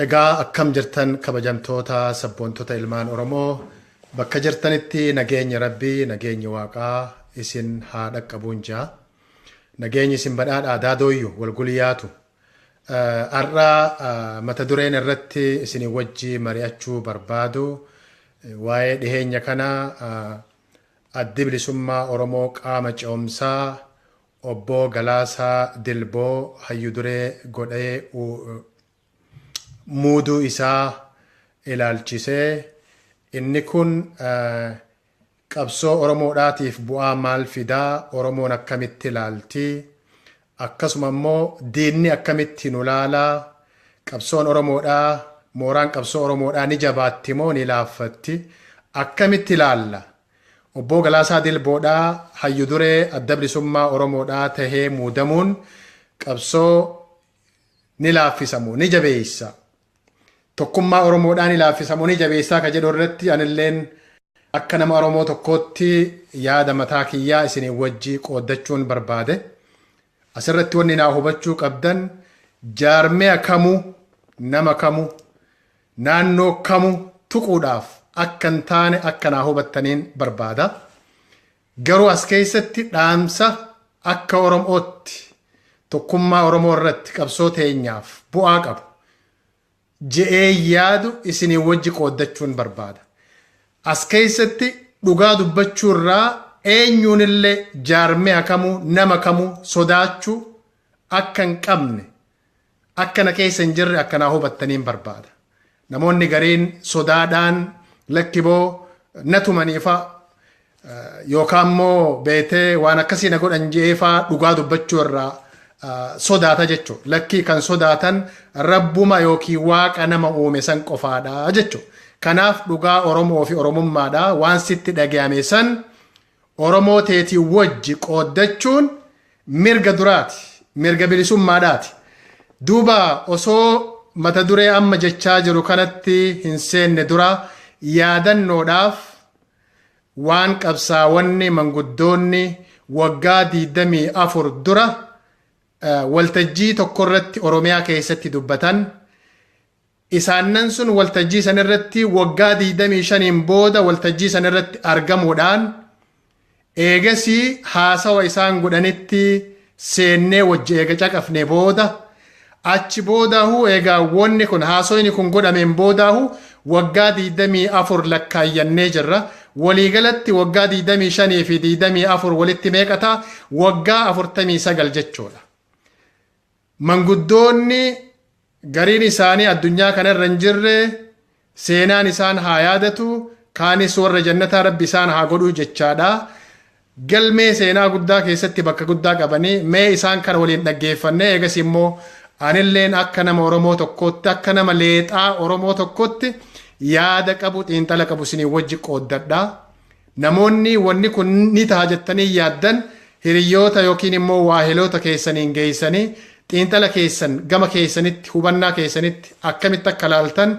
Egaa akkam jirtan kabajamtoota sabboontota ilmaan Oromoo bakka jirtanitti nageenyi Rabbii nageenyi Waaqaa isin haa dhaqqabuun jaa. Nageenyi isin badhaadhaa daadooyyu walguliyyaatu. Har'a mata dureen irratti isin wajji mari'achuu barbaadu waa'ee dhiheenya kana addi bilisummaa Oromoo qaama ce'umsaa obbo Galaasaa Dilboo hayyu duree godhee muuduu isaa ilaalchisee inni kun qabsoo Oromoodhaatiif bu'aa maal fidaa, Oromoon akkamitti ilaalti, akkasuma immoo diinni akkamitti nu laalaa, qabsoon Oromoodhaa mooraan qabsoo Oromoodhaa ni jabaatti moo ni laaffatti, akkamitti ilaalla? Obbo Galaasaa Dilboodhaa hayyu duree adda bilisummaa Oromoodhaa tahee muudamuun qabsoo ni laaffisamu ni jabeessa. Tokkummaa Oromoodhaa ni laaffisamu ni jabeessaa ka jedhu irratti anilleen akka nama Oromoo tokkootti yaada mataa kiyyaa isinii wajji qooddachuun barbaade. Asirratti wanni naa hubachuu qabdan jaarmiya kamuu nama kamuu naannoo kamuu tuquudhaaf akka hin taane akka naa hubattaniin barbaada. Garuu as keessatti dhaamsa akka Oromootti tokkummaa Oromoo irratti qabsoo teenyaaf bu'aa qabu je'ee yaadu isinii wajji qooddachuun barbaada. As keessatti dhugaa dubbachuu irraa eenyuunillee jaarmiya kamuu nama kamuu sodaachuu akka hin qabne akka na keessa hin jirre akka naa hubattaniin barbaada. Namoonni gariin sodaadhaan lakkiboo na tumaniifa yookaan immoo beetee waan akkasii na godhan je'eefaa dhugaa dubbachuu irraa sodaata jechuudha. Lakkii kan sodaatan rabbuma yookiin waaqa nama uume san qofaadha jechuudha. Kanaaf dhugaa Oromoo fi Oromummaadha waan sitti dhagahame san Oromoo teetii wajji qooddachuun mirga duraati, mirga bilisummaadhaati. Duuba osoo mata duree amma jechaa jiru kanatti hin seenne dura yaadannoodhaaf waan qabsaawwanni manguddoonni waggaa 24 dura waltajjii tokkorratti Oromiyaa keessatti dubbatan isaannan sun waltajjii sanirratti waggaa 25 booda waltajjii sanirratti argamuudhaan eegasii haasawa isaan godhanitti seennee wajji eega caqafne booda achi boodaahu eegaa wanni kun haasoyni kun godhameen boodaahu waggaa 24 lakkaayyannee jirra. Waliigalatti waggaa 25 fi 24 walitti meeqa ta'a? Waggaa 49 jechuudha. Manguddoonni gariin isaanii addunyaa kanarra hin jirre seenaan isaan haa yaadatu kaanis warra jannataa rabbi isaan haa godhuu jechaadha. Galmee seenaa guddaa keessatti bakka guddaa qabanii mee isaan kana waliin dhaggeeffannee eegas immoo anilleen akka nama Oromoo tokkootti akka nama leexaa Oromoo tokkootti yaada qabu xiinxala qabu isinii wajji qooddadha. Namoonni wanni kun ni ta'a jettanii yaaddan hiriyoota yookiin immoo waahiloota keessaniin geessanii xiinxala keessan gama keessanitti hubannaa keessanitti akkamitti akka laaltan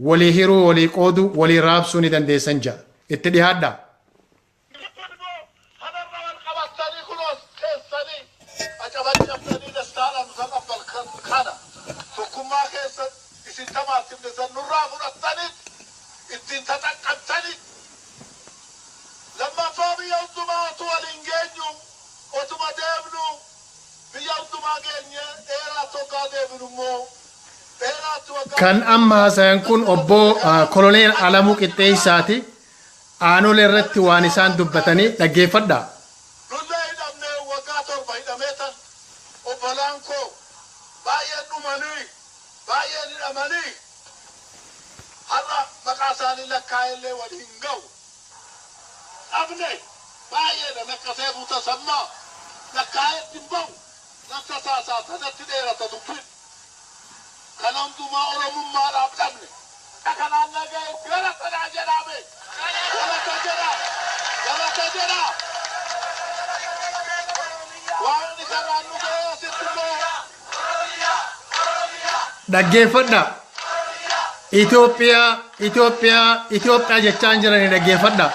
walii hiruu walii qooduu walii raabsuu ni dandeessan ja'a. Itti dhiyaadhaa. Tokkummaa keessa isin tamaasifne san nurraa fudhattanii ittiin taxaqqabtanii lammaffaa biyya hundumaatu waliin geenyu otuma deemnu biyya hundumaa geenye dheeraatti hoggaa deebinu immoo dheeraatti waggaa Kan amma haasayan kun obbo Koloneel Alamuu Qixxeessaati. Aanolee irratti waan isaan dubbatanii dhaggeeffadhaa. Lullee hidhamnee waggaa 7 hidhamee tan obbolaan koo baay'een dhumanii baay'een hidhamanii har'a maqaa isaanii lakkaa'ellee waliin hin ga'u. Dhabne baay'eedha lakkasee buutasammaa lakkaa'eetti hin ba'u nan tasaasaa sanatti dheerata dubbiin. Kana hundumaa Oromummaadhaaf dhabne. Kanaan naga'e galata naa jedhaa mee. Galata jedhaa. Galata jedhaa. Waaqni kanaan nu ga'e asitti immoo. Dhaggeeffadhaa. Itoophiyaa, Itoophiyaa, Itoophiyaa jechaan jiranii dhaggeeffadhaa.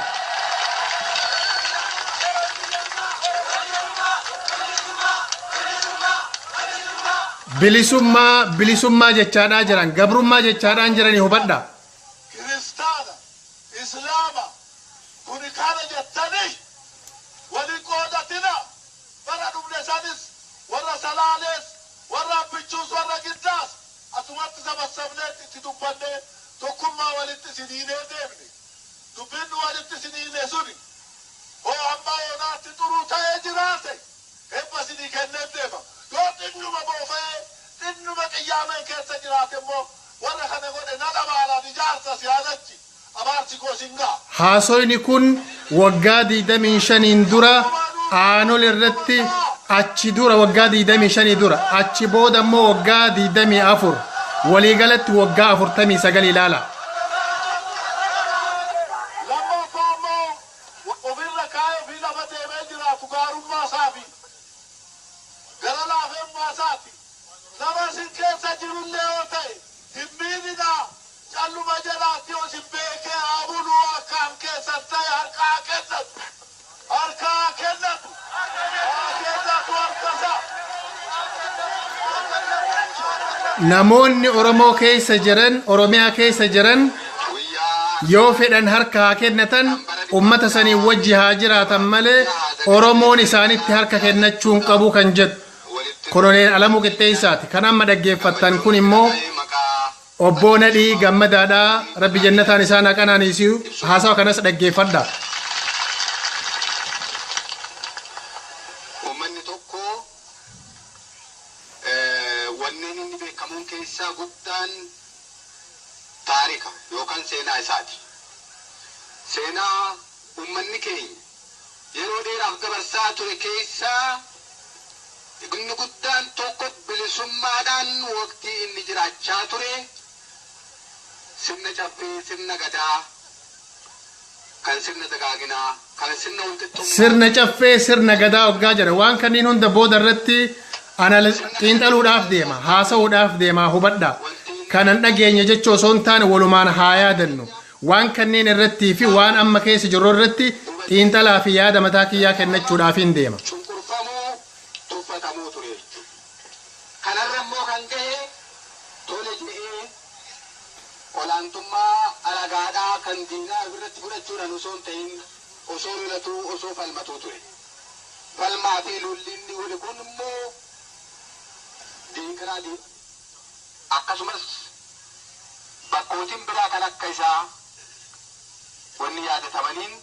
Bilisummaa bilisummaa jechaadhaa jiran, gabrummaa jechaadhaan jiranii hubadha. Kiristaana, Islaama, kuni kana jettanii walin qoodatina. Bara dhumne sanis warra Salaalees, warra Abbichuus, warra Giddaas asumatti sabassabnee itti dubbannee tokkummaa walitti isiniinee deemne. Dubbinni walitti isiniine suni hoo hamma yoonaatti xuruu ta'ee jiraate hebba isinii kennee deema. Yoo xinnuma boofa'ee xinnuma qiyyaameen keessa jiraate immoo warra kana godhe nan abaaran ijaarsa siyaanachi abaarsi koo sin ga'a. Haasoyni kun waggaa 25 dura Aanol irratti, achi dura waggaa 25 dura, achi booda immoo waggaa 24, waliigalatti waggaa 49 ilaala. Lammaffaa immoo ofirra kaa'ee ofii lafa deemee jiraatu gaarummaa isaafi gara laafummaa isaati. Nama isin keessa jirullee yoo ta'e hin miidhinaa, calluma jalaatti yoo isin beekee haa buluu akkaan keessan ta'e harka haa kennatu. Harka haa kennatu. Haa kennatu harka isaa. Namoonni Oromoo keessa jiran, Oromiyaa keessa jiran yoo fedhan harka haa kennatan, ummata sanii wajji haa jiraatan malee Oromoon isaanitti harka kennachuu hin qabu kan jedhu Koloneel Alamuu Qixxeessaati. Kan amma dhaggeeffattan kun immoo Obbo Nadhii Gammadaadhaa. Rabbi jannataan isaan haa qanaaniisu. Haasawa kanas dhaggeeffadha. Uummanni tokko wanneen inni beekamuun keessaa guddaan taarika yookaan seenaa isaati. Seenaa uummanni keenya yeroo dheeraaf dabarsaa ture keessaa inni guddaan tokko bilisummaadhaan waqtii inni jiraachaa ture sirna caffee, sirna gadaa, kan sirna dagaaginaa, kan sirna walqixxummaa. Sirna caffee, sirna gadaa waggaa jedha. Waan kanneen hunda booda irratti xiinxaluudhaaf deema, haasa'uudhaaf deema, hubadha. Kanan dhageenye jechuu osoo hin taane walumaan haa yaadannu. Waan kanneen irrattii fi waan amma keessa jirru irratti xiinxalaa fi yaada mataa kiyyaa kennachuudhaaf hin deema. Cunqurfamuu, tuffatamuu ture jechuudha. Kanarra immoo kan gahe tole jedhee olaantummaa alagaadhaa kan diinaa irratti fudhachuudhaan osoo hin ta'in osoo lolatuu, osoo falmatuu ture. Falmaa fi lolli inni godhe kun immoo diinkaraa akkasumas bakkootiin biraa kan akka isaa wanni yaadatamaniin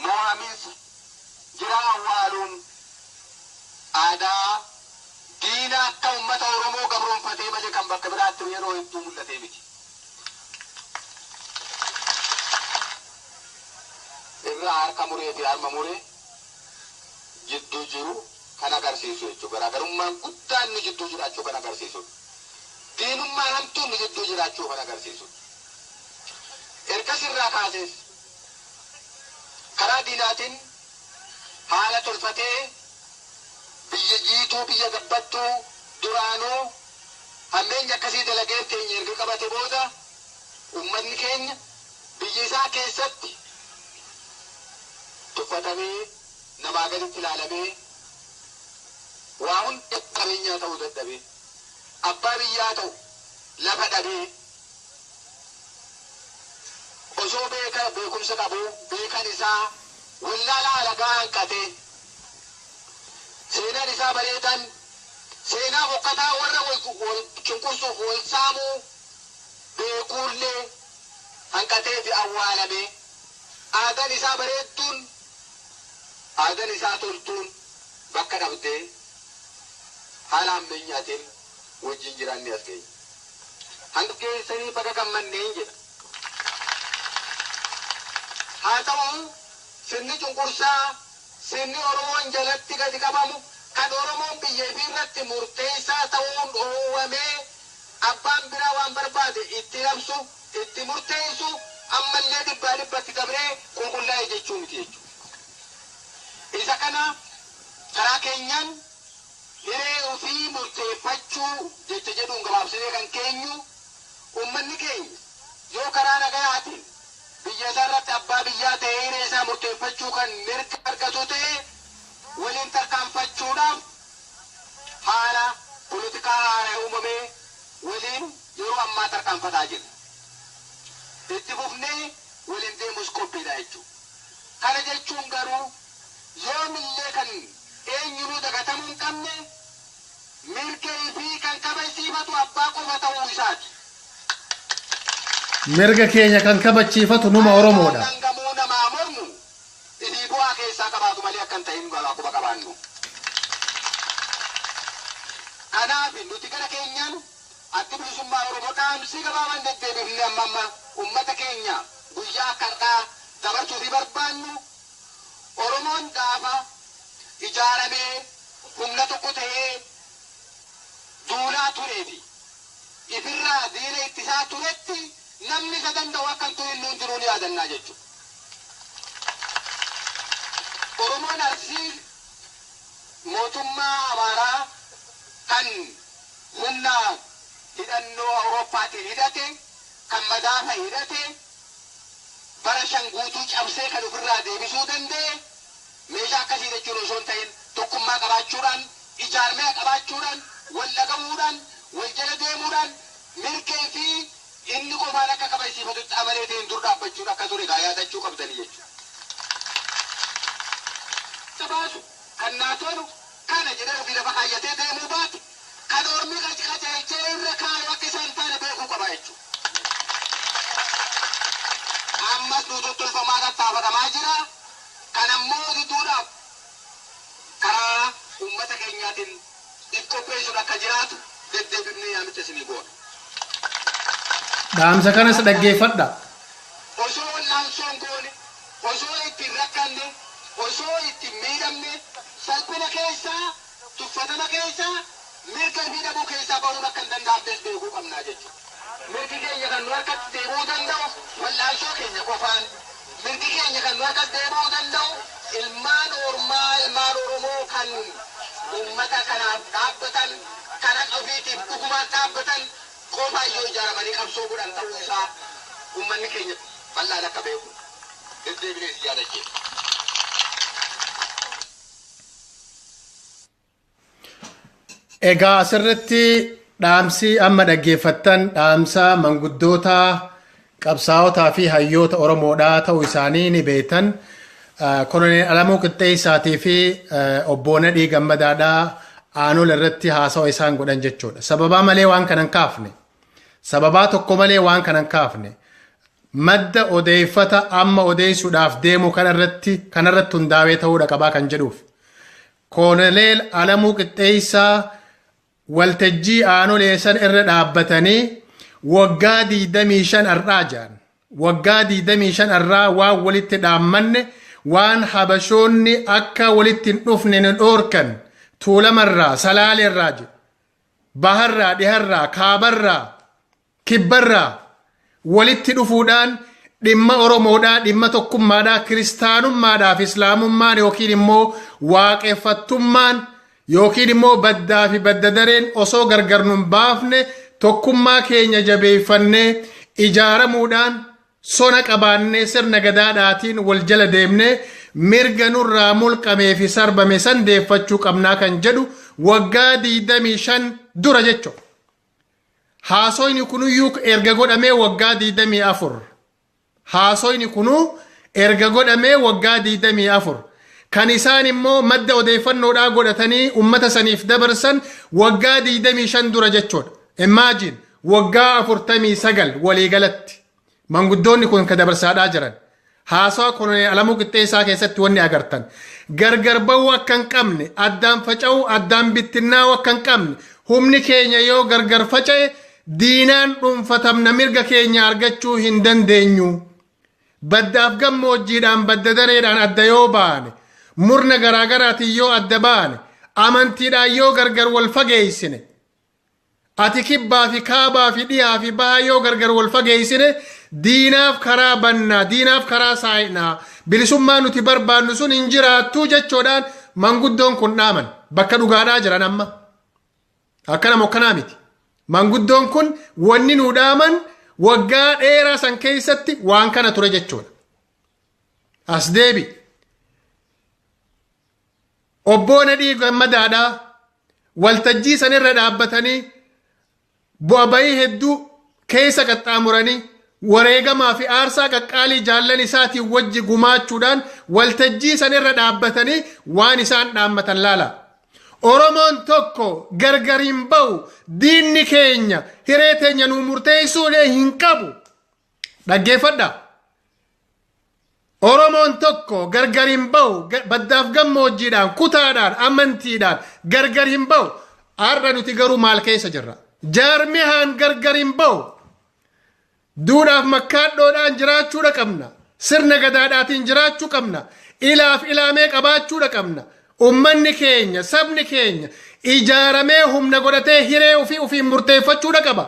moo'amiinsa jira awwaaluun aadaa diina akka uummata Oromoo gabroonfatee malee kan bakka biraatti yeroo hedduu mul'atee miti. Irraa harka muree fi harma muree jidduu jiru kan agarsiisu jechuudha. Garaagarummaan guddaan nu jidduu jiraachuu kan agarsiisudha. Diinummaan hamtuun nu jidduu jiraachuu kan agarsiisudha. Ergas irraa kaasees karaa diinaatiin haala tolfatee biyya jiituu, biyya gabbattuu duraanuu hammeenya akkasii dalagee keenya erga qabate booda uummanni keenya biyya isaa keessatti tuffatamee namaa gaditti ilaalamee waa hunda qabeenyaa ta'uu dadhabee abbaa biyyaa ta'u lafa dhabee osoo beeka beekumsa qabu beekan isaa wallaala alagaa hanqatee seenaan isaa bareedan seenaa fokkataa warra wal cunqursuuf wal saamuu beekuullee hanqatee fi awwaalamee aadaan isaa bareedduun aadaan isaa toltuun bakka dhabdee haala hammeenyaatiin wajjin jiraanne as geenye. Hanga geessanii baga gammanneen jedha. Haa ta'u sirni cunqursaa, sirni Oromoon jalatti gadi qabamu kan Oromoon biyya ifii irratti murteessaa ta'uun dhoowwamee abbaan biraa waan barbaade itti labsu, itti murteessu ammallee dhibbaa dhibbatti dabree qulqullaa'e jechuu miti jechuudha. Isa kana karaa keenyaan hiree ofii murteeffachuu jecha jedhuun gabaabsinee kan keenyu uummanni keenya yoo karaa nagayaatiin biyya isaa irratti abbaa biyyaa ta'ee hiree isaa murteeffachuu kan mirga argatu ta'e waliin tarkaanfachuudhaaf haala Polotikaa haaraa uumamee waliin yeroo ammaa tarkaanfataa jirra. Itti fufnee waliin deemus qophiidha jechuudha. Kana jechuun garuu yoomillee kan eenyunuu dagatamuu hin qabne mirga fi kan kabachiifatu abbaa qofa ta'uu isaati. Mirga keenya kan kabachiifatu numa Oromoodha. Dangamuu namaa mormu ifii bu'aa keessaa qabaatu malee akka hin ta'in quba qabaannu. Kanaaf nuti gara keenyaan Addi Bilisummaa Oromoo dhaamsii gabaabaan deddeebifne amma amma uummata keenya guyyaa akka har'aa dabarsuu fi barbaannu, Oromoon gaafa ijaaramee humna tokko ta'ee duulaa tureefi ifirraa diina ittisaa turetti namni isa danda'u akka hin turin nuun jiruu ni yaadannaa jechuudha. Oromoon Arsii mootummaa Amaaraa kan humna hidhannoo Awurooppaatiin hidhate, kan madaafa hidhate, bara 5 guutuu cabsee kan ofirraa deebisuu danda'e meeshaa akkasii jechuun osoo hin ta'in tokkummaa qabaachuudhaan, ijaarmee qabaachuudhaan, wal dhagahuudhaan, wal jala deemuudhaan mirgee fi inni qofaan akka kabachiifatutti amalee ta'een dur dhaabbachuun akka ture gaa yaadachuu qabdanii jechuudha. Baasu kan naa tolu kana jedhee ofii lafa kaayyatee deemuu baate kan ormi qajeelchee irra kaayu akka isaan taane beekuu qaba jechuudha. Ammas nu tottolfamaa tattaafatamaa jira. Kan ammoo diduudhaaf karaa uummata keenyaatiin if qopheessuun akka jiraatu deddeebifnee yaamicha isinii goona. Dhaamsa kanas dhaggeeffadha. Osoo wal'aansoon goone, osoo ittiin rakkanne, osoo ittiin miidhamne, salphina keessaa, tuffatama keessaa, mirga fi dhabuu keessaa bahuun akka hin danda'amnes beekuu qabnaa jechuudha. Mirgi keenya kan nu harkatti deebi'uu danda'u wal'aansoo keenya qofaan. Mirgi keenya kan nu harkatti deebi'uu danda'u ilmaan ormaa, ilmaan Oromoo kan uummata kanaaf dhaabbatan, kan haqa ofiitiif dhugumaan dhaabbatan qofaan yoo ijaaramanii qabsoo godhan ta'uu isaa uummanni keenya bal'aan akka beeku deddeebinees yaadachiisa. Egaa asirratti dhaamsi amma dhaggeeffattan dhaamsa manguddoota, qabsaa'otaa fi hayyoota Oromoodhaa ta'uu isaanii ni beektan. Koloneel Alamuu Qixxeessaatii fi obbo Nadhii Gammadaadhaa Aanol irratti haasawa isaan godhan jechuudha. Sababaa malee waan kana hin kaafne. Sababaa tokko malee waan kana hin kaafne. Madda odeeffata amma odeessuudhaaf deemu kanarratti hundaa'ee ta'uudha qabaa kan jedhuuf. Koloneel Alamuu Qixxeessaa waltajjii Aanolee san irra dhaabbatanii waggaa 25 har'aa jedhan. Waggaa 25 har'aa waan walitti dhaammanne, waan habashoonni akka walitti hin dhufne nu dhoorkan, Tuulamarraa, Salaaleerraa jedhu, baharraa, dhiharraa, kaabarraa, kibbarraa walitti dhufuudhaan dhimma Oromoodhaa, dhimma tokkummaadhaa, kiristaanummaadhaa fi islaamummaan yookiin immoo waaqeffattummaan yookiin immoo baddaa fi badda dareen osoo gargar nun baafne tokkummaa keenya jabeeffannee ijaaramuudhaan sona qabaannee sirna gadaadhaatiin wal jala deemnee mirga nurraa mulqamee fi sarbame san deeffachuu qabnaa kan jedhu waggaa 25 dura jechuudha. Haasoyni kunuyyuu erga godhamee waggaa 24. Haasoyni kunuu erga godhamee waggaa 24. Kan isaan immoo madda odeeffannoodhaa godhatanii uummata saniif dabarsan waggaa 25 dura jechuudha. Imagine, waggaa 49 waliigalatti. Manguddoonni kun kan dabarsaadhaa jiran. Haasawa Koloneel Alamuu Qixxeessaa keessatti wanni agartan. Gargar ba'uu akka hin qabne, addaan faca'uu, addaan bittinnaa'uu akka hin qabne, humni keenya yoo gargar faca'e diinaan dhuunfatamna, mirga keenya argachuu hin dandeenyu. Baddaaf gammoojjiidhaan, badda dareedhaan adda yoo baane, murna garaagaraatiin yoo adda baane, amantiidhaan yoo gargar wal fageessine, ati kibbaa fi kaabaa fi dhiyaa fi bahaa yoo gargar wal fageessine diinaaf karaa bannaa, diinaaf karaa saayinaa, bilisummaa nuti barbaannu sun hin jiraattuu jechuudhaan manguddoon kun dhaaman bakka dhugaadhaa jiran amma. Akkana mokkanaa miti. Manguddoon kun wanni nu dhaaman waggaa dheeraa san keessatti waan kana ture jechuudha. As deebi. Obbo Nadhii Gammadaadhaa Waltajjii sanirra dhaabbatanii bu'a bayii hedduu keessa qaxxaamuranii wareegamaa fi aarsaa qaqqaalii jaallan isaatiin wajji gumaachuudhaan waltajjii sanirra dhaabbatanii waan isaan dhaammatan laala. Oromoon tokko gargar hin ba'u, diinni keenya hiree teenya nuu murteessuu hin qabu. Dhaggeeffadha. Oromoon tokko gargar hin ba'u, baddaaf gammoojjiidhaan, kutaadhaan, amantiidhaan gargar hin ba'u. Har'a nuti garuu maal keessa jirra? Jaarmihaan gargar hin ba'u. Duudhaaf makkaadhoodhaan jiraachuudha qabna. Sirna gadaadhaatiin jiraachuu qabna. Ilaaf ilaamee qabaachuudha qabna. Ummanni keenya, sabni keenya ijaaramee humna godhatee hiree ofii ofiin murteeffachuudha qaba.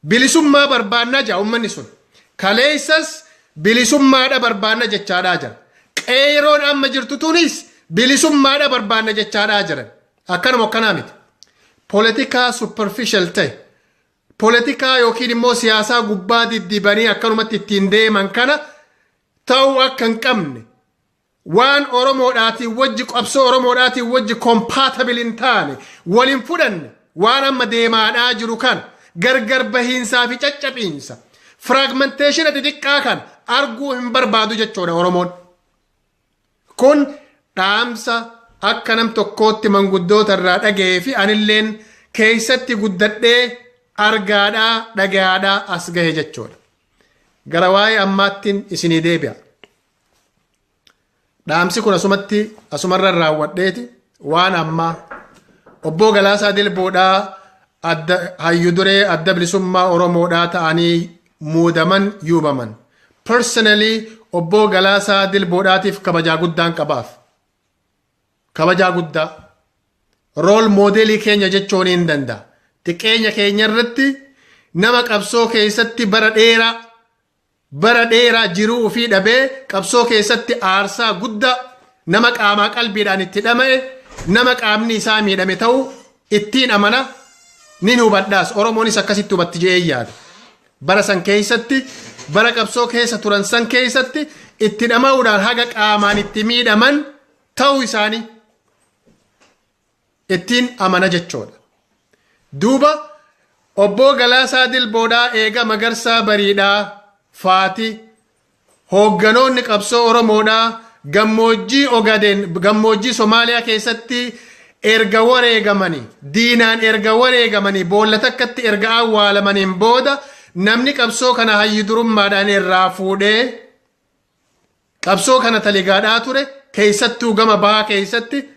Bilisummaa barbaannaa jira ummanni sun. Kaleessas bilisummaadha barbaanna jechaadhaa jira. Qeeroon amma jirtu tunis bilisummaadha barbaanna jechaadhaa jiran. Akkanuma akkanaa miti. Poolitikaa superficial ta'e, poolitikaa yookiin immoo siyaasaa gubbaa diddibanii akkanumatti ittiin deeman kana ta'uu akka hin qabne, waan Oromoodhaatiin wajji, qabsoo Oromoodhaatiin wajji compatible hin taane, waliin fudhanne, waan amma deemaadhaa jiru kan gargar bahiinsaa fi caccabiinsa, fragmentation xixiqqaa kan arguu hin barbaadu jechuudha Oromoon. Kun dhaamsa akka nam tokkootti manguddoota irraa dhaga'ee fi anilleen keessatti guddadhee argaadhaa dhagaadhaa as gahe jechuudha. Gara waa'ee ammaattiin isinii deebi'a. Dhaamsi kun asumatti asumarra raawwadheeti waan ammaa Obbo Galaasaa Dilboodhaa adda hayyu duree Adda Bilisummaa Oromoodhaa ta'anii muudaman, yuubaman. Personally, Obbo Galaasaa Dilboodhaatiif kabajaa guddaan qabaaf. Kabajaa guddaa. Role modelii keenya jechuun hin danda'a. Xiqqeenya keenya irratti nama qabsoo keessatti bara dheeraa jiruu ofii dhabee, qabsoo keessatti aarsaa guddaa nama qaamaa qalbiidhaan itti dhama'e, nama qaamni isaa miidhame ta'uu ittiin amana, nin hubadhaas. Oromoonis akkasitti hubatti je'ee yaada. Bara san keessatti, bara qabsoo keessa turan san keessatti itti dhama'uudhaan haga qaamaan itti miidhaman ta'uu isaanii ittiin amana jechuudha. Duuba Obbo Galaasaa Dilboodhaa eega Magarsaa Bariidhaa faati hoogganoonni qabsoo Oromoodhaa gammoojjii Ogaden, gammoojjii Somaaliyaa keessatti erga wareegamanii, diinaan erga wareegamanii, boolla takkatti erga awwaalamaniin booda, namni qabsoo kana hayyu durummaadhaan irraa fuudhee qabsoo kana taligaadhaa ture, keessattuu gama bahaa keessatti,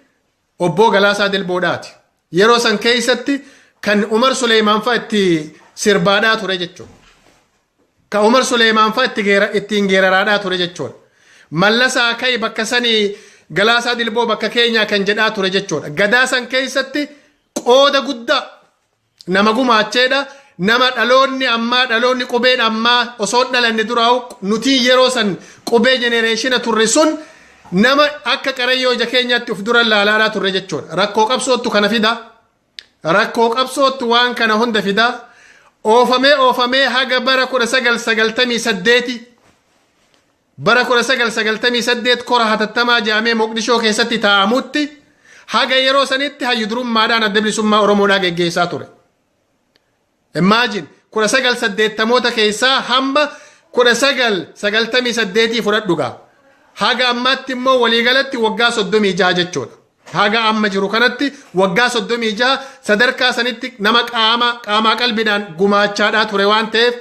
Obbo Galaasaa Dilboodhaati. Yeroo san keessatti kan Umar Suleemaan fa'a itti sirbaadhaa ture jechuudha. Kan Umar Suleemaan fa'a ittiin geeraraadhaa ture jechuudha. Mallasaa ka'i bakka sanii, Galaasaa Dilboo bakka keenyaa kan jedhaa ture jechuudha. Gadaa san keessatti qooda guddaa nama gumaacheedha. Nama dhaloonni ammaa, dhaloonni qubeen ammaa osoo dhalanne duraa, nuti yeroo san qubee generation turre sun, nama akka qarayyoo ija keenyaatti of dura laalaadhaa turre jechuudha. Rakkoo qabsoottu kana fida. Rakkoo qabsoottu waan kana hunda fida. Oofamee oofamee haga bara 1998, bara 1998 kora hatattamaa jedhamee Moqdishoo keessatti taa'amutti, haga yeroo sanitti hayyu durummaadhaan Adda Bilisummaa Oromoodhaa geggeessaa ture. Imagine, 1980moota keessaa hamma 1998 fudhadhu gaa. Haga ammaatti immoo waliigalatti waggaa 36 jechuudha. Haga amma jiru kanatti waggaa 36 sadarkaa sanitti nama qaama qaamaa qalbiidhaan gumaachaadhaa ture waan ta'eef,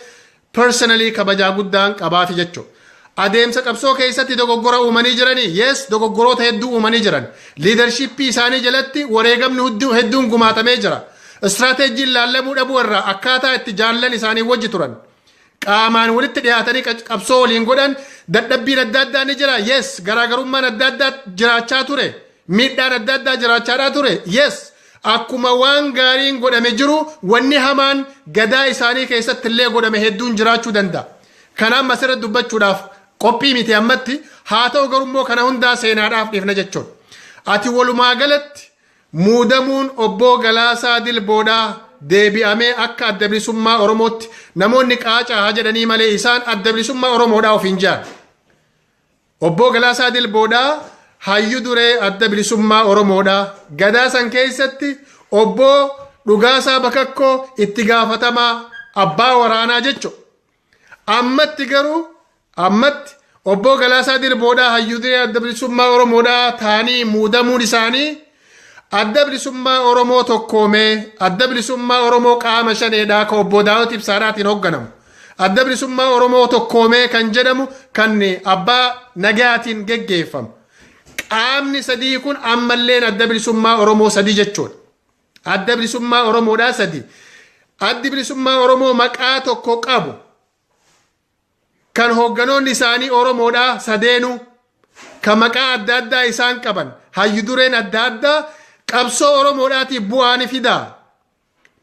personally kabajaa guddaan qabaafi jechuudha. Adeemsa qabsoo keessatti dogoggora uumanii jiranii? Yes, dogoggoroota hedduu uumanii jiran. Leadershipii isaanii jalatti wareegamni hedduun gumaatamee jira. Istiraateejiin laallamuu dhabuu irraa akkaataa itti jaallan isaanii wajji turan. Qaamaan walitti dhiyaatanii qabsoo waliin godhan, dadhabbiin adda addaa ni jira. Yes, garaagarummaan adda addaa jiraachaa ture. Miidhaan adda addaa jiraachaadhaa ture. Yes, akkuma waan gaariin godhame jiru, wanni hamaan gadaa isaanii keessatti illee godhame hedduun jiraachuu danda'a. Kana amma asirratti dubbachuudhaaf qophii miti ammatti. Haa ta'u garuu kana hundaa seenaadhaaf dhiifna jechuudha. Ati walumaa galatti muudamuun Obbo Galaasaa Dilboodhaa deebi'amee akka Adda Bilisummaa Oromootti, namoonni qaacaa haa jedhanii malee, isaan Adda Bilisummaa Oromoodhaa of hin jaan. Obbo Galaasaa Dilboodhaa hayyu duree Adda Bilisummaa Oromoodha. Gadaa san keessatti obbo Dhugaasaa Bakakkoo itti gaafatamaa abbaa waraanaa jechuudha. Ammatti garuu ammatti obbo Galaasaa Dilboodhaa hayyu duree Adda Bilisummaa Oromoodhaa ta'anii muudamuun isaanii Adda Bilisummaa Oromoo tokkoomee, Adda Bilisummaa Oromoo qaama shaneedhaa kan obbo Daawit Ibsaadhaatiin hoogganamu, Adda Bilisummaa Oromoo tokkoomee kan jedhamu kan abbaa nagaatiin geggeeffamu. Qaamni sadii kun ammalleen Adda Bilisummaa Oromoo sadii jechuudha. Adda Bilisummaa Oromoodhaa sadii. Addi Bilisummaa Oromoo maqaa tokko qabu kan hoogganoonni isaanii Oromoodhaa sadeenuu kan maqaa adda addaa isaan qaban hayyu dureen adda addaa qabsoo Oromoodhaatiif bu'aa ni fidaa.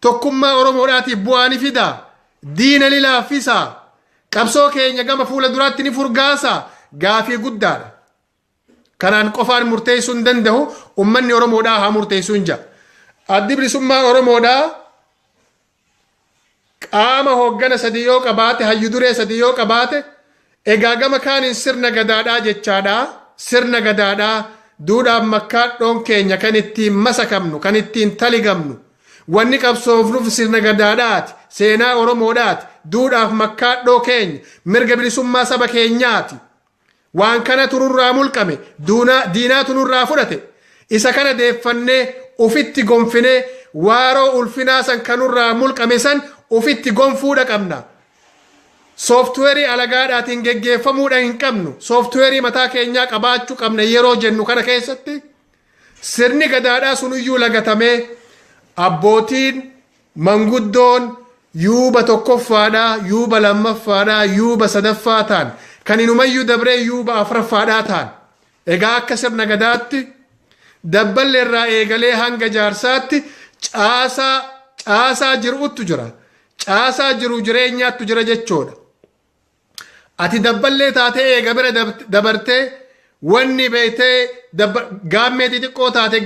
Tokkummaa Oromoodhaatiif bu'aa ni fidaa. Diina ni laaffisaa. Qabsoo keenya gama fuula duraatti ni furgaasaa. Gaafii guddaadha. Kanaan qofaan murteessuu hin danda'u, uummanni Oromoodhaa haa murteessuu hin jedha. Addi Bilisummaa Oromoodhaa qaama hooggana sadii yoo qabaate, hayyu duree sadii yoo qabaate, egaa gama kaaniin sirna gadaadhaa jechaadha. Sirna gadaadhaa duudhaaf makkaadhoon keenya kan ittiin masakamnu, kan ittiin taligamnu, wanni qabsoofnuuf sirna gadaadhaati, seenaa Oromoodhaati, duudhaaf makkaadhoo keenya, mirga bilisummaa saba keenyaati. Waan kana tururraa mulqame, diinaatu nurraa fudhate. Isa kana deeffannee ufitti gonfinee waaroo ulfinaa san kanurraa mulqame san ufitti gonfuudha qabna. Sooftuweerii alagaadhaatiin geggeeffamuudha hin qabnu. Sooftuweerii mataa keenyaa qabaachuu qabna yeroo jennu kana keessatti sirni gadaadhaa sunuyyuu lagatamee abbootiin manguddoon yuuba tokkoffaadhaa, yuuba lammaffaadhaa, yuuba sadaffaa ta'an kan inumayyuu dabree yuuba afuraffaadhaa ta'an. Egaa akka sirna gadaatti dabballee irraa eegalee hanga jaarsaatti caasaa jiruutu jira. Caasaa jiru jireenyaattu jira jechuudha. Ati dabballee taatee eega bira dabartee wanni beektee gaammee xixiqqoo taate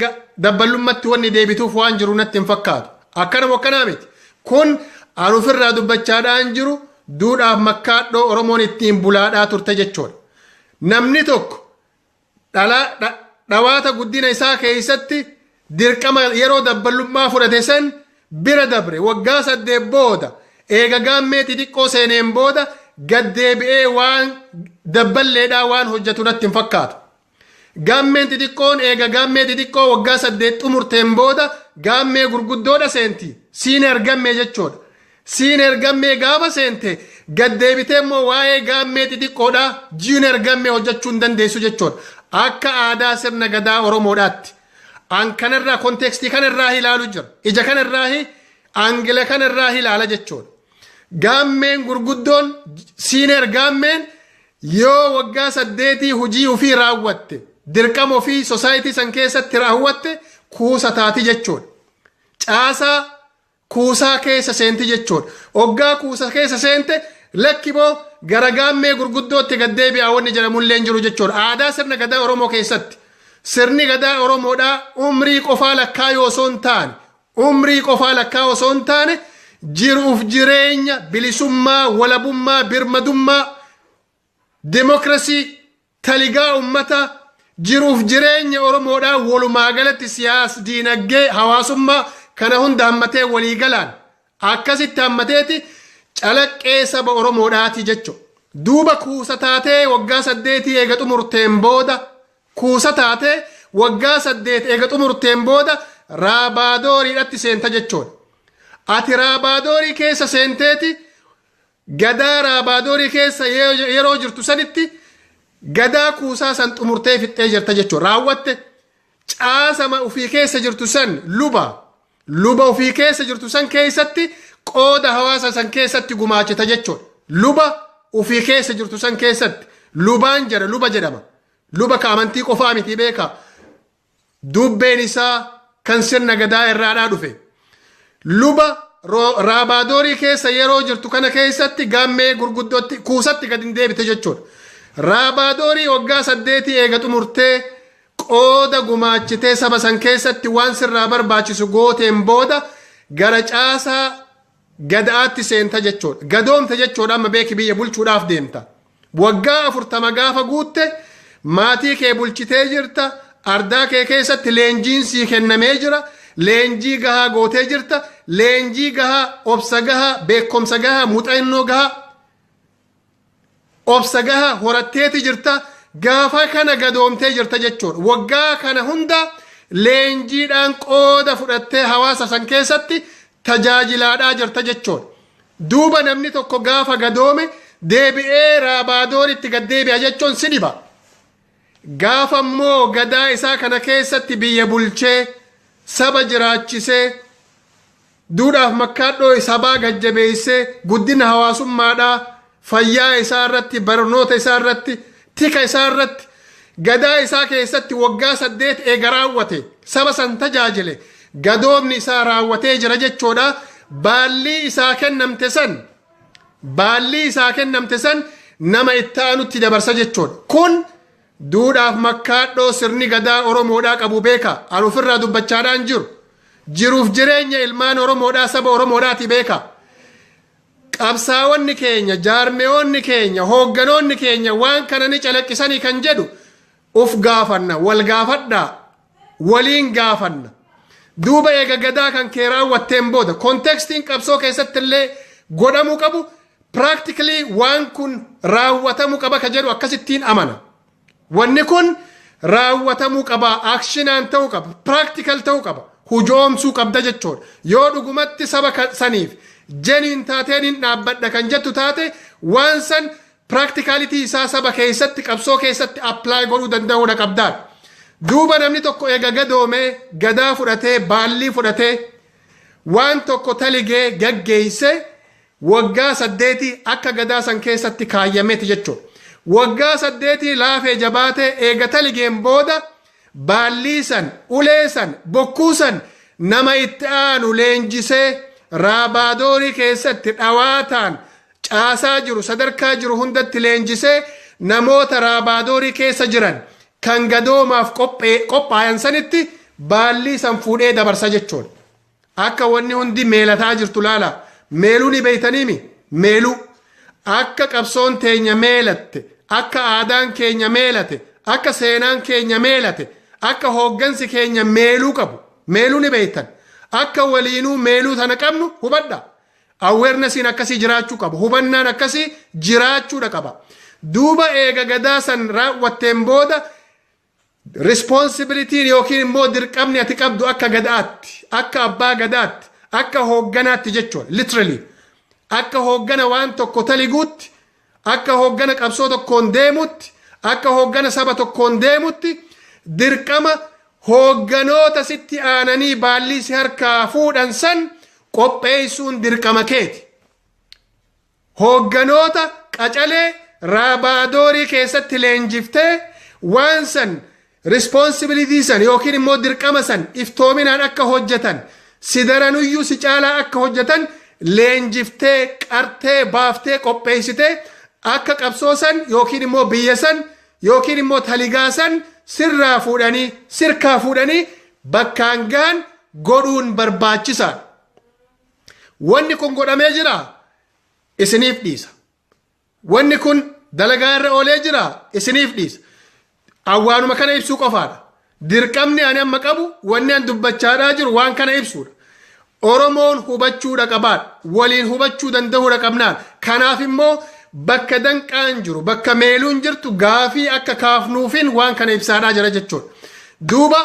dabballummaatti wanni deebituuf waan jiru natti hin fakkaatu. Akkanuma akkanaa miti. Kun an ofirraa dubbachaadhaan jiru duudhaaf makkaadhoo Oromoon ittiin bulaadhaa turte jechuudha. Namni tokko dhawaata guddina isaa keessatti dirqama yeroo dabballummaa fudhate san bira dabre waggaa 8 booda eega gaammee xixiqqoo seeneen booda gaddeebi'ee waan dabballeedhaa waan hojjetu natti hin fakkaatu. Gaammeen xixiqqoon eega gaammee xixiqqoo waggaa 8 xumurteen booda gaammee gurguddoodha seenti. Siineer gammee jechuudha. Siineer gammee gaafa seente gaddeebitee immoo waa'ee gaammee xixiqqoodhaa jiineer gammee hojjechuu hin dandeessu jechuudha. Akka aadaa sirna gadaa Oromoodhaatti. An kanarraa kontekstii kanarraa ilaalu jira. Ija kanarraa angila kanarraa ilaala jechuudha. Gaammeen gurguddoon siineer gaammeen yoo waggaa 8 hojii ofii raawwatte dirqama ofii sosaayitii san keessatti raawwatte kuusa taati jechuudha. Caasaa kuusaa keessa seenti jechuudha. Waggaa kuusa keessa seente lakkiboo gara gaammee gurguddootti gaddeebi'aa wanni jedhamullee hin jiru jechuudha. Aadaa sirna gadaa Oromoo keessatti sirni gadaa Oromoodhaa umrii qofaa lakkaayuu osoo hin taane, umrii qofaa lakkaayuu osoo hin taane jiruuf jireenya bilisummaa, walabummaa, birmadummaa, dimokiraasii, taligaa uummataa, jiruuf jireenya Oromoodhaa walumaa galatti siyaas, diinagdee, hawaasummaa kana hunda hammatee waliigalaan akkasitti hammateeti calaqqee saba Oromoodhaati jechuudha. Duuba kuusa taatee waggaa 8 eega xumurteen booda kuusa taatee waggaa 8 eega xumurteen booda raabaadooriidhatti seenta jechuudha. Ati raabaadorii keessa seenteeti gadaa raabaadorii keessa yeroo jirtu sanitti gadaa kuusaa san xumurtee fixxee jirta jechuudha. Raawwatte caasama ofii keessa jirtu san luba ofii keessa jirtu san keessatti qooda hawaasa san keessatti gumaachita jechuudha. Luba ofii keessa jirtu san keessatti lubaan jedha, luba jedhama. Luba ka amantii qofaa miti beeka. Dubbeen isaa kan sirna gadaa irraadhaa dhufe. Luba raabaadorii keessa yeroo jirtu kana keessatti gaammee gurguddootti kuusatti gad hin deebite jechuudha. Raabaadorii waggaa 8 eega xumurtee qooda gumaachitee saba san keessatti waan sirraa barbaachisu gooteen booda gara caasaa gadaatti seenta jechuudha. Gadoomte jechuudha amma beeki biyya bulchuudhaaf deemta. Waggaa 40 gaafa guutte Maatii kee bulchitee jirta. Ardaa kee keessatti leenjiin sii kennamee jira. Leenjii gahaa gootee jirta. Leenjii gahaa, obsa gahaa, beekumsa gahaa, muuxannoo gahaa, obsa gahaa horatteeti jirta. Gaafa kana gadoomtee jirta jechuudha. Waggaa kana hunda leenjiidhaan qooda fudhattee hawaasa san keessatti tajaajilaadhaa jirta jechuudha. Duuba namni tokko gaafa gadoome deebi'ee raabaadooritti gad deebi'a jechuun si dhiba. Gaafa immoo gadaa isaa kana keessatti biyya bulchee, saba jiraachisee, duudhaaf makkaadhoo sabaa gajjabeessee, guddina hawaasummaadhaa, fayyaa isaa irratti, barnoota isaa irratti, tika isaa irratti, gadaa isaa keessatti waggaa 8 eega raawwate, saba san tajaajile, gadoomni isaa raawwatee jira jechuudha. Baallii isaa kennamte san, baallii isaa kennamte san nama itti aanutti dabarsa jechuudha. Kun duudhaaf makkaadhoo sirni gadaa Oromoodhaa qabu beeka. Ani ofirraa dubbachaadhaan jiru. Jiruuf jireenya ilmaan Oromoodhaa, saba Oromoodhaati beeka. Qabsaa'onni keenya, jaarmeewonni keenya, hoogganoonni keenya waan kana ni calaqqisanii kan jedhu uf gaafanna, wal gaafadhaa, waliin gaafanna. Duuba eega gadaa kan kee raawwatteen booda contextiin qabsoo keessatti illee godhamuu qabu, practically waan kun raawwatamuu qaba ka jedhu akkasittiin amana. Wanni kun raawwatamuu qaba, actionaan ta'uu qaba, practical ta'uu qaba, hujoomsuu qabda jechuudha. Yoo dhugumatti saba saniif genuine taateen hin dhaabbadha kan jettu taate, waan san practicality isaa saba keessatti, qabsoo keessatti apply godhuu danda'uudha qabdaan. Duuba namni tokko eega gadoomee, gadaa fudhatee, baallii fudhatee, waan tokko taligee gaggeeyse, waggaa 8 akka gadaa san keessatti kaayyameeti jechuudha. Waggaa 8 laafee jabaatee eega taligeen booda baallii san, ulee san, bokkuu san nama itti aanu leenjisee, raabaadoorii keessatti dhawaataan caasaa jiru, sadarkaa jiru hundatti leenjisee, namoota raabaadorii keessa jiran kan gadoomaaf qophaayan sanitti baallii san fuudhee dabarsa jechuudha. Akka wanni hundi meelataa jirtu laala. Meeluu ni beeytaniimi? Meeluu. Akka qabsoon teenya meelatte, akka aadaan keenya meelate, akka seenaan keenya meelate, akka hooggansi keenya meeluu qabu. Meeluu ni beeytan. Akka waliinuu meeluu tana qabnu hubadha. Awarenessiin akkasii jiraachuu qaba. Hubannaan akkasii jiraachuudha qaba. Duuba eega gadaa san raawwatteen booda responsibilityn yookiin immoo dirqamni ati qabdu akka gadaatti, akka abbaa gadaatti, akka hoogganaatti jechuudha. Literally. Akka hooggana waan tokko taliguutti, akka hooggana qabsoo tokkoon deemutti, akka hooggana saba tokkoon deemutti, dirqama hoogganoota sitti aananii baallii si harkaa fuudhan san qopheessuun dirqama keeti. Hoogganoota qacalee raabaadoorii keessatti leenjiftee, waan san, responsibility san yookiin immoo dirqama san iftoominaan akka hojjetan, si daranuyyuu si caalaa akka hojjetan leenjiftee, qartee baaftee, qopheessitee, akka qabsoo san yookiin immoo biyya san yookiin immoo taligaa san sirraa fuudhanii, sirkaa fuudhanii bakkaan gahan godhuun barbaachisaadha. Wanni kun godhamee jira, isiniif dhiisa. Wanni kun dalagaa irra oolee jira, isiniif dhiisa. Awwaanuma kana ibsuu qofaadha. Dirqamni ani amma qabu, wanni ani dubbachaadhaa jiru waan kana ibsuudha. Oromoon hubachuudha qabaadha. Waliin hubachuu danda'uudha qabnaan. Kanaaf immoo bakka danqaan jiru, bakka meeluun jirtu gaafii akka kaafnuufin waan kana ibsaadhaa jira jechuudha. Duuba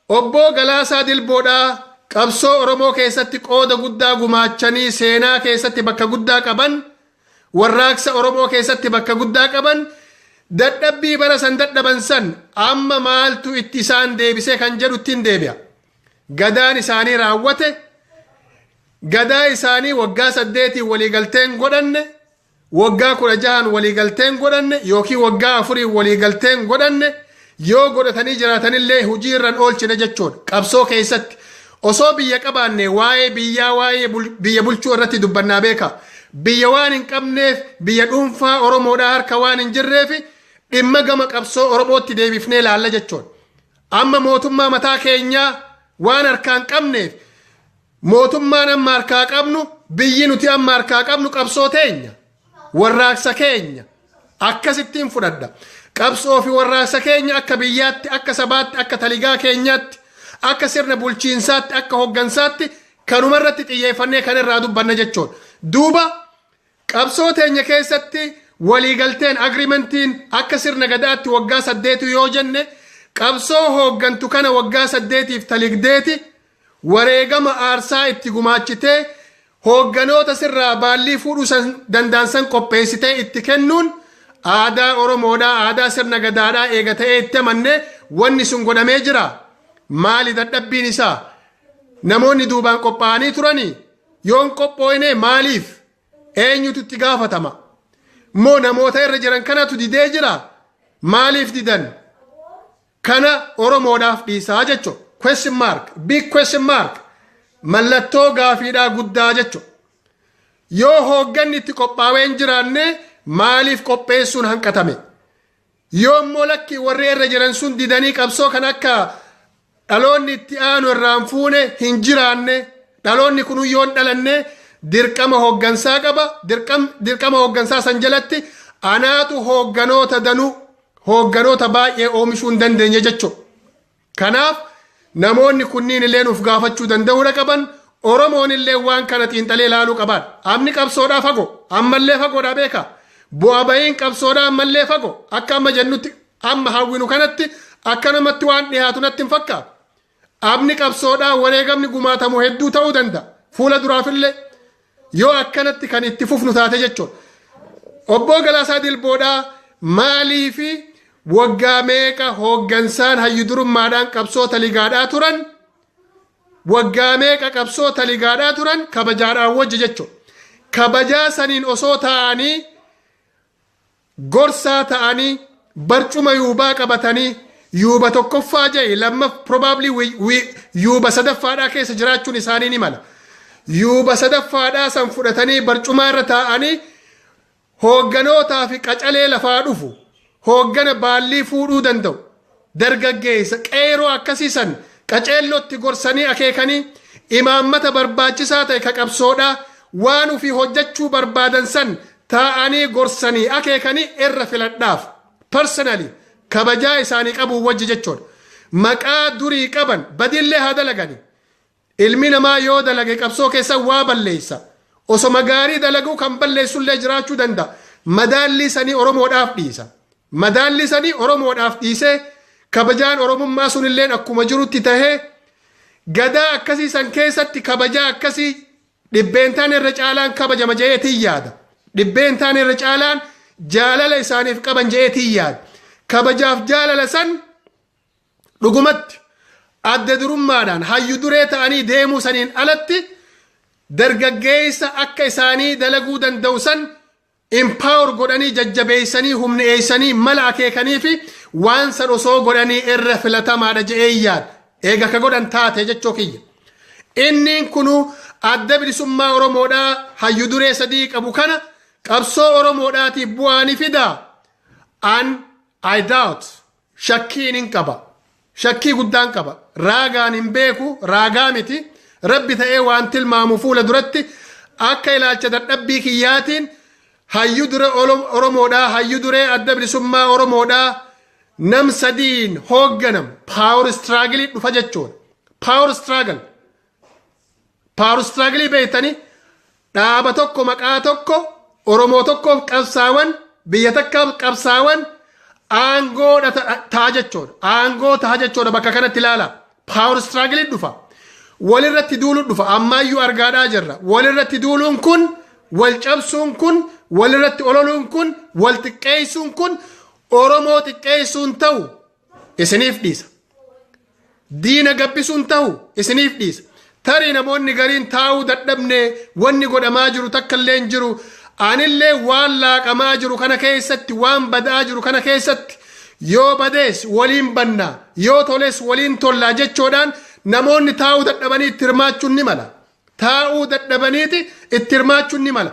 Obbo Galaasaa Dilboodhaa qabsoo Oromoo keessatti qooda guddaa gumaachanii, seenaa keessatti bakka guddaa qaban, warraaqsa Oromoo keessatti bakka guddaa qaban, dadhabbii bara san dadhaban san amma maaltu itti isaan deebisee kan jedhu ittiin deebi'a. Gadaan isaanii raawwate, gadaa isaanii waggaa 8n waliigalteen godhanne, waggaa 16n waliigalteen godhanne yookiin waggaa 4n waliigalteen godhanne, yoo godhatanii jiraatanillee hojii irraan oolchine jechuudha. Qabsoo keessatti osoo biyya qabaanne waa'ee biyyaa, waa'ee biyya bulchuu irratti dubbannaa beeka. Biyya waan hin qabneef, biyya dhuunfaa Oromoodhaa harka waan hin jirreef, dhimma gama qabsoo Oromootti deebifnee laalla jechuudha. Amma mootummaa mataa keenyaa waan harkaa hin qabneef, mootummaan amma harkaa qabnu, biyyi nuti amma harkaa qabnu qabsoo teenya, warraaqsa keenya, akkasittiin fudhadha. Qabsoo fi warraaqsa keenya akka biyyaatti, akka sabaatti, akka taligaa keenyaatti, akka sirna bulchiinsaatti, akka hoggansaatti kanuma irratti xiyyeeffannee kan irraa dubbanna jechuudha. Duuba qabsoo teenya keessatti waliigalteen, agreementiin akka sirna gadaatti waggaa 8 yoo jenne, qabsoo hooggantu kana waggaa 8f taligdeeti wareegama aarsaa itti gumaachitee hoogganoota sirraa baallii fuudhuu danda'an qopheessitee itti kennuun aadaa Oromoodhaa, aadaa sirna gadaadhaa eega ta'ee itti amanne, wanni sun godhamee jira. Maali dadhabbiin isaa? Namoonni duubaan qophaa'anii turanii yoon qophooyne maaliif? Eenyutu itti gaafatama? Moo namoota irra jiran kanatu didee jira? Maaliif didan? Kana Oromoodhaaf dhiisaa jechuudha. Question mark, big question mark, mallattoo gaafiidhaa guddaa jechuudha. Yoo hoogganni itti qophaa'ee hin jiraanne, maaliif qopheessuun hanqatame? Yoo immoo lakki, warri irra jiran sun didanii qabsoo kan akka dhaloonni itti aanu irraan fuune hin jiraanne, dhaloonni kun yoo hin dhalanne, dirqama hooggansaa qaba. Dirqama hooggansaa san jalatti anaatu hoogganoota danuu, hoogganoota baay'ee oomishuu hin dandeenye jechuudha. Kanaaf namoonni kunniin illee nuuf gaafachuu danda'uudha qaban. Oromoon illee waan kana xiinxalee ilaaluu qaban. Amni qabsoodhaa fagoo, ammallee fagoodhaa beeka. Bu'aa bahiin qabsoodhaa ammallee fagoo. Akka amma jennutti, amma hawwinu kanatti, akka namatti waan dhiyaatu natti hin fakkaatu. Amni qabsoodhaa wareegamni gumaatamu hedduu ta'uu danda'a. Fuula duraafillee yoo akkanatti kan itti fufnu taate jechuudha. Obbo Galaasaa Dilboodhaa maalii fi waggaa meeqa hooggansaan hayyu durummaadhaan qabsoo taligaadhaa turan? Waggaa meeqa qabsoo taligaadhaa turan kabajaadhaan wajji jechuudha. Kabajaa saniin osoo ta'anii, gorsaa ta'anii, barcuma yuubaa qabatanii, yuuba tokkoffaa ja'e lamma, probably yuuba sadaffaadhaa keessa jiraachuun isaanii ni mala. Yuuba sadaffaadhaa san fudhatanii barcumaa irra taa'anii hoogganootaa fi qacalee lafaa dhufu, hooggana baallii fuudhuu danda'u, dargaggeessa qeeroo akkasiisan qaceellootti gorsanii akeekanii, imaammata barbaachisaa ta'e ka qabsoodhaa waan ofii hojjechuu barbaadan san taa'anii gorsanii akeekanii irra filadhaaf, personally kabajaa isaanii qabu wajji jechuudha. Maqaa durii qaban badillee haa dalagani. Ilmi namaa yoo dalage qabsoo keessa waa balleessa. Osoma gaarii dalaguu kan balleessullee jiraachuu danda'a. Madaallii sanii Oromoodhaaf dhiisa. Madaallii sanii Oromoodhaaf dhiisee, kabajaan Oromummaa sunilleen akkuma jirutti tahee, gadaa akkasii san keessatti kabajaa akkasii dhibbeentaan irra caalaan kabajama je'eetiin yaada. Dhibbeentaan irra caalaan jaalala isaaniif qaban je'eetiin yaada. Kabajaaf jaalala san dhugumatti adda durummaadhaan hayyu duree ta'anii deemuu saniin alatti, dargaggeessa akka isaanii dalaguu danda'u san empower godhanii, jajjabeessanii, humneessanii, mala akeekanii fi waan san osoo godhanii irra filatamaadha je'ee yaada. Eega ka godhan taate jechuu kiyya. Inni kunu Adda Bilisummaa Oromoodhaa hayyu duree sadii qabu kana qabsoo Oromoodhaatiif bu'aa ni fidaa? An I doubt, shakkiin hin qaba. Shakkii guddaan qaba. Raagaan hin beeku, raagaa miti. Rabbi ta'ee waan tilmaamu fuula duratti akka ilaalcha dadhabbii kiyyaatiin hayyu dure Oromoodhaa, hayyu duree Adda Bilisummaa Oromoodhaa nam sadiin hoogganam power struggle dhufa jechuudha. Power struggle. Power struggle beektanii, dhaaba tokko, maqaa tokko, Oromoo tokkoof qabsaawan, biyya takkaaf qabsaawan aangoo ta'a jechuudha. Aangoo ta'a jechuudha, bakka kanatti ilaala. Power struggle dhufa. Walirratti duuluun dhufa. Ammaayyuu argaadhaa jirra. Walirratti duuluun kun, wal cabsuun kun, walirratti ololuun kun, wal xiqqeessuun kun Oromoo xiqqeessuun ta'u isiniif dhiisa. Diina gabbisuun ta'u isiniif dhiisa. Tarii namoonni gariin taa'uu dadhabne, wanni godhamaa jiru takka illee hin jiru. Anillee waan laaqamaa jiru kana keessatti, waan badaa jiru kana keessatti, yoo badees waliin banna, yoo toles waliin tollaa jechuudhaan namoonni taa'uu dadhabanii itti hirmaachuun ni mala. Taa'uu dadhabaniiti itti hirmaachuun ni mala.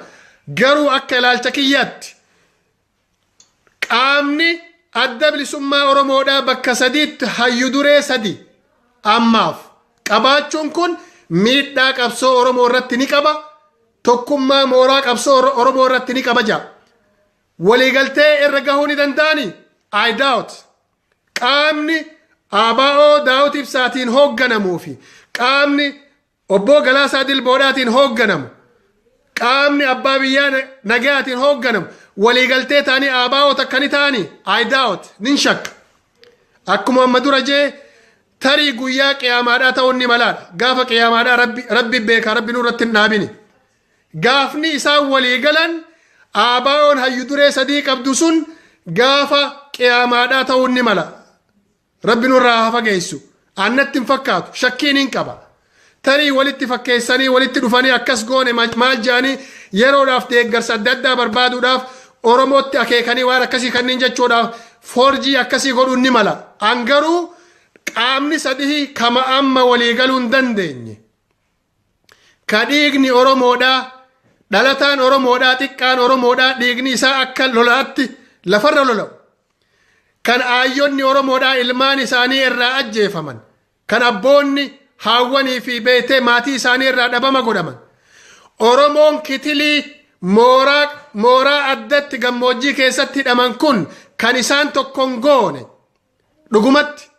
Garuu akka ilaalcha kiyyaatti qaamni Adda Bilisummaa Oromoodhaa bakka sadiitti hayyu duree sadi ammaaf qabaachuun kun miidhaa qabsoo Oromoo irratti ni qaba. Tokkummaa mooraa qabsoo Oromoo irratti ni qaba ja'a. Waliigaltee irra gahuu ni danda'anii? I doubt. Qaamni ABO Daawit Ibsaatiin hoogganamuu fi qaamni obbo Galaasaa Dilboodhaatiin hoogganamu, qaamni abbaa biyyaa nagayaatiin hoogganamu waliigaltee ta'anii ABO takkani ta'anii, I doubt, nin shakka. Akkuma amma dura jee, tarii guyyaa qiyaamaadhaa ta'uun ni malaadha. Gaafa qiyaamaadhaa Rabbi, Rabbi beeka, Rabbi nurratti hin dhaabini. Gaafni isaan walii galan ABO'n hayyu duree sadii qabdu sun gaafa qiyaamaadhaa ta'uun ni mala. Rabbi nurraa haa fageessu. Annatti hin fakkaatu. Shakkiin hin qaba. Tarii walitti fakkeessanii, walitti dhufanii, akkas goone maal jedhanii, yeroodhaaf deeggarsa adda addaa barbaaduudhaaf, Oromootti akeekanii waan akkasii kanneen jechuudhaaf forjii akkasii godhuun ni mala. An garuu qaamni sadii kama amma walii galuu hin dandeenye. Ka dhiigni Oromoodhaa, dhalataan Oromoodhaa, xiqqaan Oromoodhaa dhiigni isaa akka lolaatti lafarra lola'u. Kan aayyonni Oromoodhaa ilmaan isaanii irraa ajjeefaman. Kan abboonni haawwanii fi beetee maatii isaanii irraa dhabama godhaman. Oromoon kitilii mooraa addatti gammoojjii keessatti hidhaman kun kan isaan tokkon goone, dhugumatti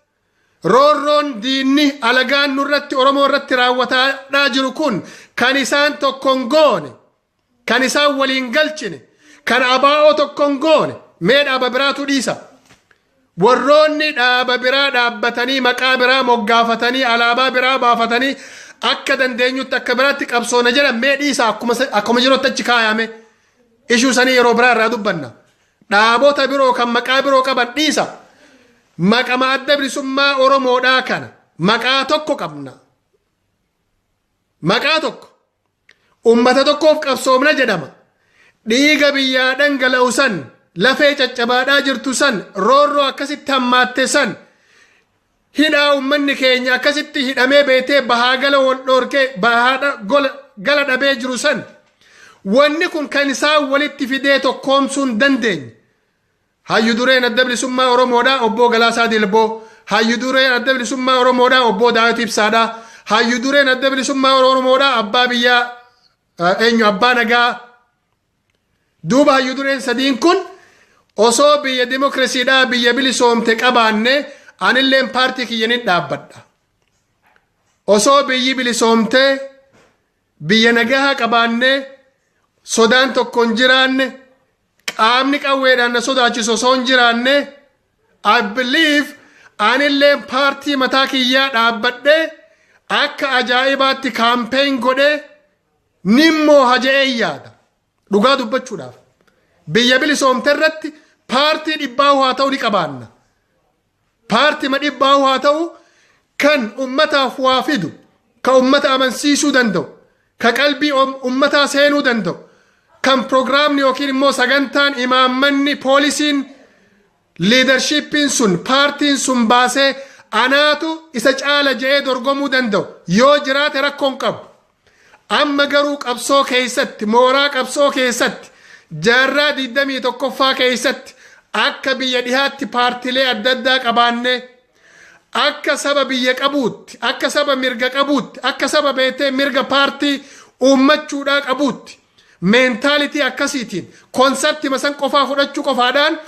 roorroon diinni alagaan nurratti, Oromoo irratti raawwataadhaa jiru kun kan isaan tokkon goone, kan isaan waliin galchine, kan ABO tokkon goone, mee dhaaba biraatu dhiisa. Warroonni dhaaba biraa dhaabbatanii, maqaa biraa moggaafatanii, alaabaa biraa baafatanii, akka dandeenyutti akka biraatti qabsoona jedhan, mee dhiisa, akkuma jirutti achi kaayame. Ishuu sanii yeroo biraa irraa dubbanna. Dhaabota biroo kan maqaa biroo qaban dhiisa. Maqama Adda Bilisummaa Oromoodhaa kana maqaa tokko qabna. Maqaa tokko. Ummata tokkoof qabsoomna jedhama. Dhiiga biyyaa dhangala'u san, lafee caccabaadhaa jirtu san, roorroo akkasitti hammaatte san, hidhaa ummanni keenya akkasitti hidhamee beetee bahaa gala wal dhoorkee bahaa gala dhabee jiru san, wanni kun kan isaan walitti fidee tokkoomsuu hin dandeenye. Hayyu dureen Adda Bilisummaa Oromoodhaa obbo Galaasaa Dilboo. Hayyu dureen Adda Bilisummaa Oromoodhaa obbo Daawit Ibsaadhaa. Hayyu dureen Adda Bilisummaa Oromoodhaa abbaa biyyaa eenyu, abbaa nagaa. Duuba hayyu dureen sadiin kun osoo biyya dimokiraasiidhaa, biyya bilisoomte qabaanne, anilleen paartii kiyyanin dhaabbadha. Osoo biyyi bilisoomte, biyya nagahaa qabaanne, sodaan tokko hin jiraanne, qaamni qawweedhaan na sodaachisu osoo hin jiraanne, I believe anilleen paartii mataa kiyyaa dhaabbadhee akka ajaa'ibaatti campaign godhee nimmoo haja'ee yaada. Dhugaa dubbachuudhaaf. Biyya bilisoomte irratti paartii dhibbaa haa ta'u ni qabaanna. Paartii ma dhibbaa haa ta'u kan ummataaf waa fidu, ka ummata amansiisuu danda'u, ka qalbii ummataa seenuu danda'u, kan piroogiraamni yookiin immoo sagantaan, imaammanni, poolisiin, leadershipiin sun paartiin sun baasee anaatu isa caala je'ee dorgomuu danda'u yoo jiraate rakkoon qabu. Amma garuu qabsoo keessatti, mooraa qabsoo keessatti, jaarraa 21ffaa keessatti akka biyya dhihaatti paartilee adda addaa qabaannee, akka saba biyya qabuutti, akka saba mirga qabuutti, akka saba beetee mirga paartii uummachuudhaa qabuutti, mentality akkasiitiin conceptima san qofaa fudhachuu qofaadhaan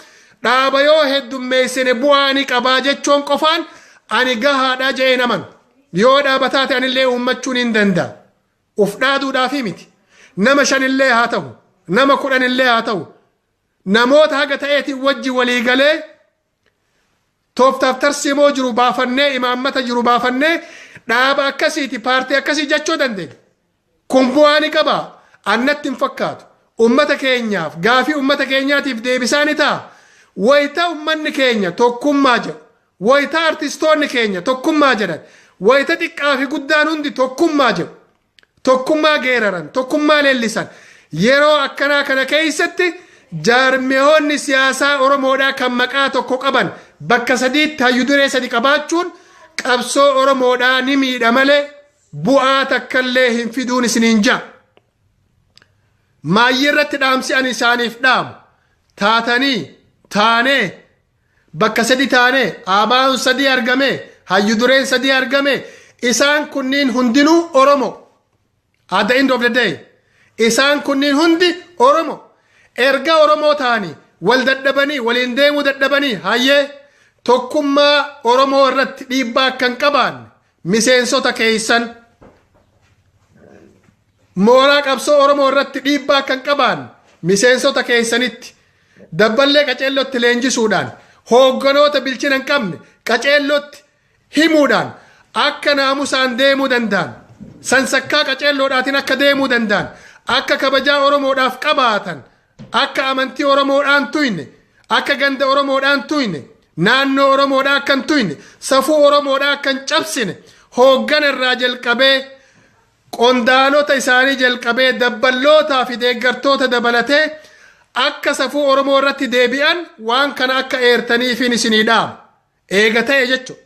dhaaba yoo heddummeessine bu'aa ni qabaa jechuun qofaan ani gahaadha je'ee naman. Yoo dhaaba taate anillee uummachuun hin danda'a. Uf dhaaduudhaafi miti. Nama shanillee haa ta'u, nama 10llee haa ta'u, namoota haga ta'eetiin wajji walii galee tooftaaf tarsiimoo jiru baafannee, imaammata jiru baafannee, dhaaba akkasiiti, paartii akkasii jechuu dandeenya. Kun bu'aa ni qabaa? Annatti hin fakkaatu. Ummata keenyaaf, gaafii ummata keenyaatiif deebisaa ni ta'a? Wayita ummanni keenya tokkummaa jedhu, wayita artistoonni keenya tokkummaa jedhan, wayita xiqqaa fi guddaan hundi tokkummaa jedhu, tokkummaa geeraran, tokkummaa leellisan, yeroo akkanaa kana keessatti jaarmiyoonni siyaasaa Oromoodhaa kan maqaa tokko qaban bakka sadiitti hayyu duree sadi qabaachuun qabsoo Oromoodhaa ni miidha malee bu'aa takkallee hin fiduun isiniin ja'a. Maayyii irratti dhaamsi ani isaaniif dhaamu, taatanii taanee bakka sadi taanee, ABO'n sadii argame, hayyu dureen sadii argame, isaan kunniin hundinuu Oromo. At the end of the day, isaan kunniin hundi Oromo. Erga Oromoo ta'anii Wal dadhabanii, waliin deemuu dadhabanii, hayyee, tokkummaa Oromoo irratti dhiibbaa akka hin qabaanne miseensota keessan, mooraa qabsoo Oromoo irratti dhiibbaa akka hin qabaanne miseensota keessanitti dabballee qaceellotti leenjisuudhaan, hoogganoota bilchina hin qabne qaceellotti himuudhaan akka naamusaan deemuu danda'an, sansakkaa qaceelloodhaatiin akka deemuu danda'an, akka kabajaa Oromoodhaaf qabaatan, akka amantii Oromoodhaan tuyne, akka ganda Oromoodhaan tuyne, naannoo Oromoodhaa akka hin tuyne, safuu Oromoodhaa akka hin cabsine, hooggana irraa jalqabee, qondaalota isaanii jalqabee, dabballootaa fi deeggartoota dabalatee akka safuu Oromoo irratti deebi'an waan kana akka eertaniifin isinii dhaama. Eega ta'e jechuudha.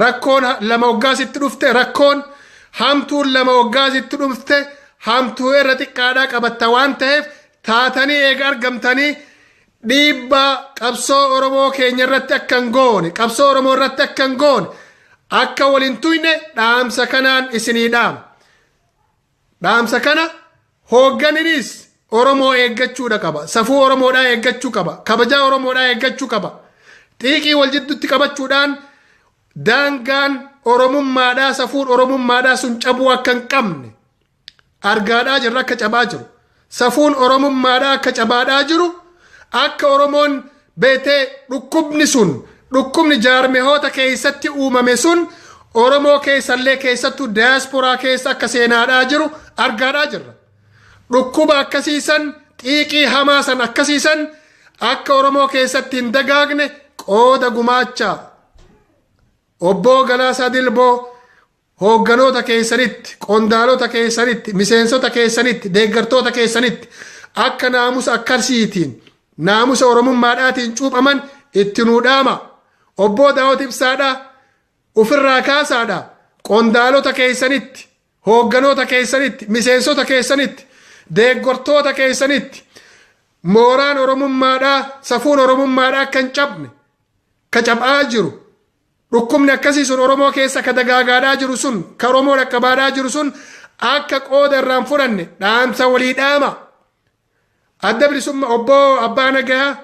Rakkoon lama waggaasitti dhufte, rakkoon hamtuun lama waggaasitti dhufte, hamtuu irra xiqqaadhaa qabatta waan ta'eef, taatanii eega argamtanii dhiibbaa qabsoo Oromoo keenya irratti akka hin goone, qabsoo Oromoo irratti akka hin goone, akka waliin tuyne dhaamsa kanaan isinii dhaama. Dhaamsa kana hoogganinis Oromoo eeggachuudha qaba. Safuu Oromoodhaa eeggachuu qaba. Kabajaa Oromoodhaa eeggachuu qaba. Xiiqii wal jidduutti qabachuudhaan daangaan Oromummaadhaa, safuun Oromummaadhaa sun cabuu akka hin qabne argaadhaa jirra akka cabaa jiru. Safuun Oromummaadhaa akka cabaadhaa jiru, akka Oromoon beetee dhukkubni sun, dhukkubni jaarmehoota keessatti uumame sun Oromoo keessallee, keessattuu daayasporaa keessa akka seenaadhaa jiru argaadhaa jirra. Dhukkuba akkasiisan, xiiqii hamaa san akkasiisan akka Oromoo keessatti hin dagaagne qooda gumaachaa. Obboo Galaasaa Dilboo, hoogganoota keessanitti, qondaalota keessanitti, miseensota keessanitti, deeggartoota keessanitti akka naamusa akkasiitiin, naamusa Oromummaadhaatiin cuuphaman itti nuu dhaama. Obboo Daawit Ibsaadhaa ofirraa kaasaadha. Qondaalota keessanitti, hoogganoota keessanitti, miseensota keessanitti, deeggartoota keessanitti mooraan Oromummaadhaa, safuun Oromummaadhaa akka hin cabne, ka cabaa jiru, dhukkubni akkasii sun Oromoo keessa ka dagaagaadhaa jiru sun, ka Oromoo dhaqqabaadhaa jiru sun akka qooda irraan fudhanne dhaamsa walii dhaama. Adda Bilisummaa, Obboo Abbaa Nagayaa,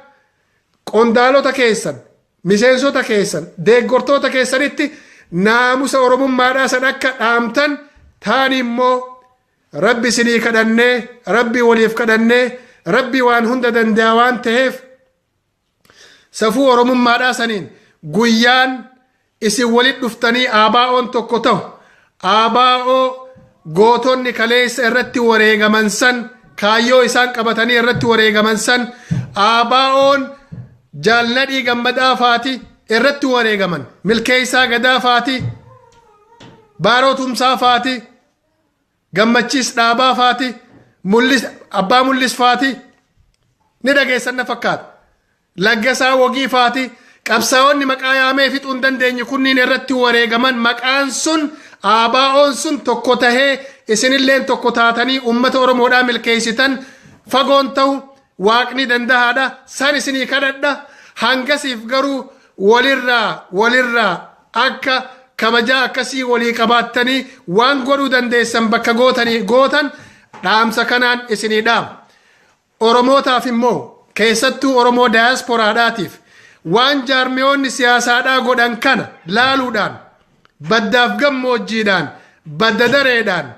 qondaalota keessan, miseensota keessan, deeggartoota keessanitti naamusa Oromummaadhaa san akka dhaamtan taani immoo Rabbi isinii kadhannee, Rabbi waliif kadhannee, Rabbi waan hunda danda'a waan ta'eef safuu Oromummaadhaa saniin guyyaan isin walit dhuftanii ABO'n tokko ta'u, ABO gootonni kaleessa irratti wareegaman san, kaayyoo isaan qabatanii irratti wareegaman san, ABO'n Jaalladhii Gammadaa faati irratti wareegaman, Milkeessaa Gadaa faati, Baaroo Tumsaa faati, Gammachiis Dhaabaa faati, Mul'is Abbaa Mul'is faati, ni dhageessan na fakkaata. Laggasaa Wogii faati, qabsaa'onni maqaa yaamee fixuu hin dandeenye kunniin irratti wareegaman, maqaan sun, ABO'n sun tokko tahee isinilleen tokko taatanii uummata Oromoodhaa milkeessitan fagoon ta'u, Waaqni dandahaadha, san isinii kadhadha. Hangasiif garuu walirraa akka kabajaa akkasii walii qabaattanii waan godhuu dandeessan bakka gootanii gootan dhaamsa kanaan isinii dhaama. Oromootaaf immoo, keessattuu Oromoo daayasporaadhaatiif, waan jaarmiyoonni siyaasaadhaa godhan kana laaluudhaan baddaaf gammoojjiidhaan, badda dareedhaan,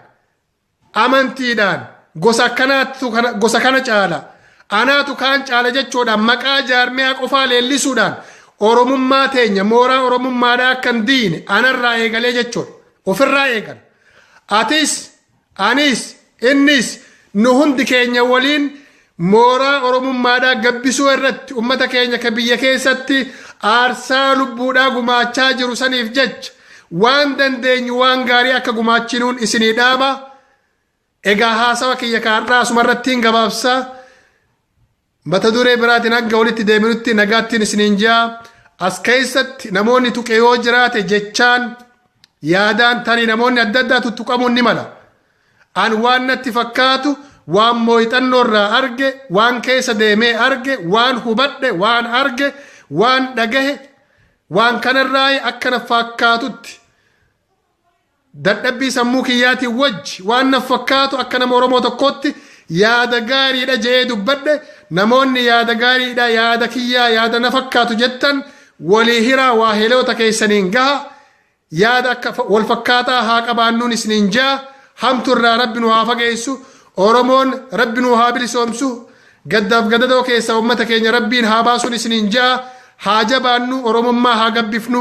amantiidhaan, gosa akkanaatu gosa kana caala, anaatu kaan caala jechuudhaan maqaa jaarmiyaa qofaa leellisuudhaan Oromummaa teenya, mooraa Oromummaadhaa akka hin diine anarraa eegalee jechuudha. Ofirraa eegala. Atis, anis, innis, nu hundi keenya waliin mooraa Oromummaadhaa gabbisuu irratti ummata keenya ka biyya keessatti aarsaa lubbuudhaa gumaachaa jiru saniif jecha waan dandeenyu waan gaarii akka gumaachinuun isinii dhaama. Egaa haasawa kiyya kaarraa asuma irratti hin gabaabsaa. Mata duree biraatiin hanga walitti deebinutti nagaattiin isiniin ji'a. As keessatti namoonni tuqe yoo jiraate, jechaan, yaadaan, tarii namoonni adda addaa tuttuqamuun ni mala. An waan natti fakkaatu, waan mooyxannoo irraa arge, waan keessa deemee arge, waan hubadhe, waan arge, waan dhagahe, waan kanarraa akka na fakkaatutti, dadhabbii sammuu kiyyaatiin wajji waan na fakkaatu akka nama Oromoo tokkootti Yaada gaariidha je'ee dubbadhe. Namoonni yaada gaariidha, yaada kiyyaa, yaada na fakkaatu jettan walii hiraa, waa heloota keessaniin gaha. Yaada akka wal fakkaataa haa qabaannuun isiniin jaa. Hamtu irraa Rabbi nu haa fageessu. Oromoon Rabbi nu haa bilisoomsu. Gaddaaf gadadoo keessa ummata keenya Rabbiin haa baasuun isiniin jaa. Haa jabaannu, Oromummaa haa gabbifnu,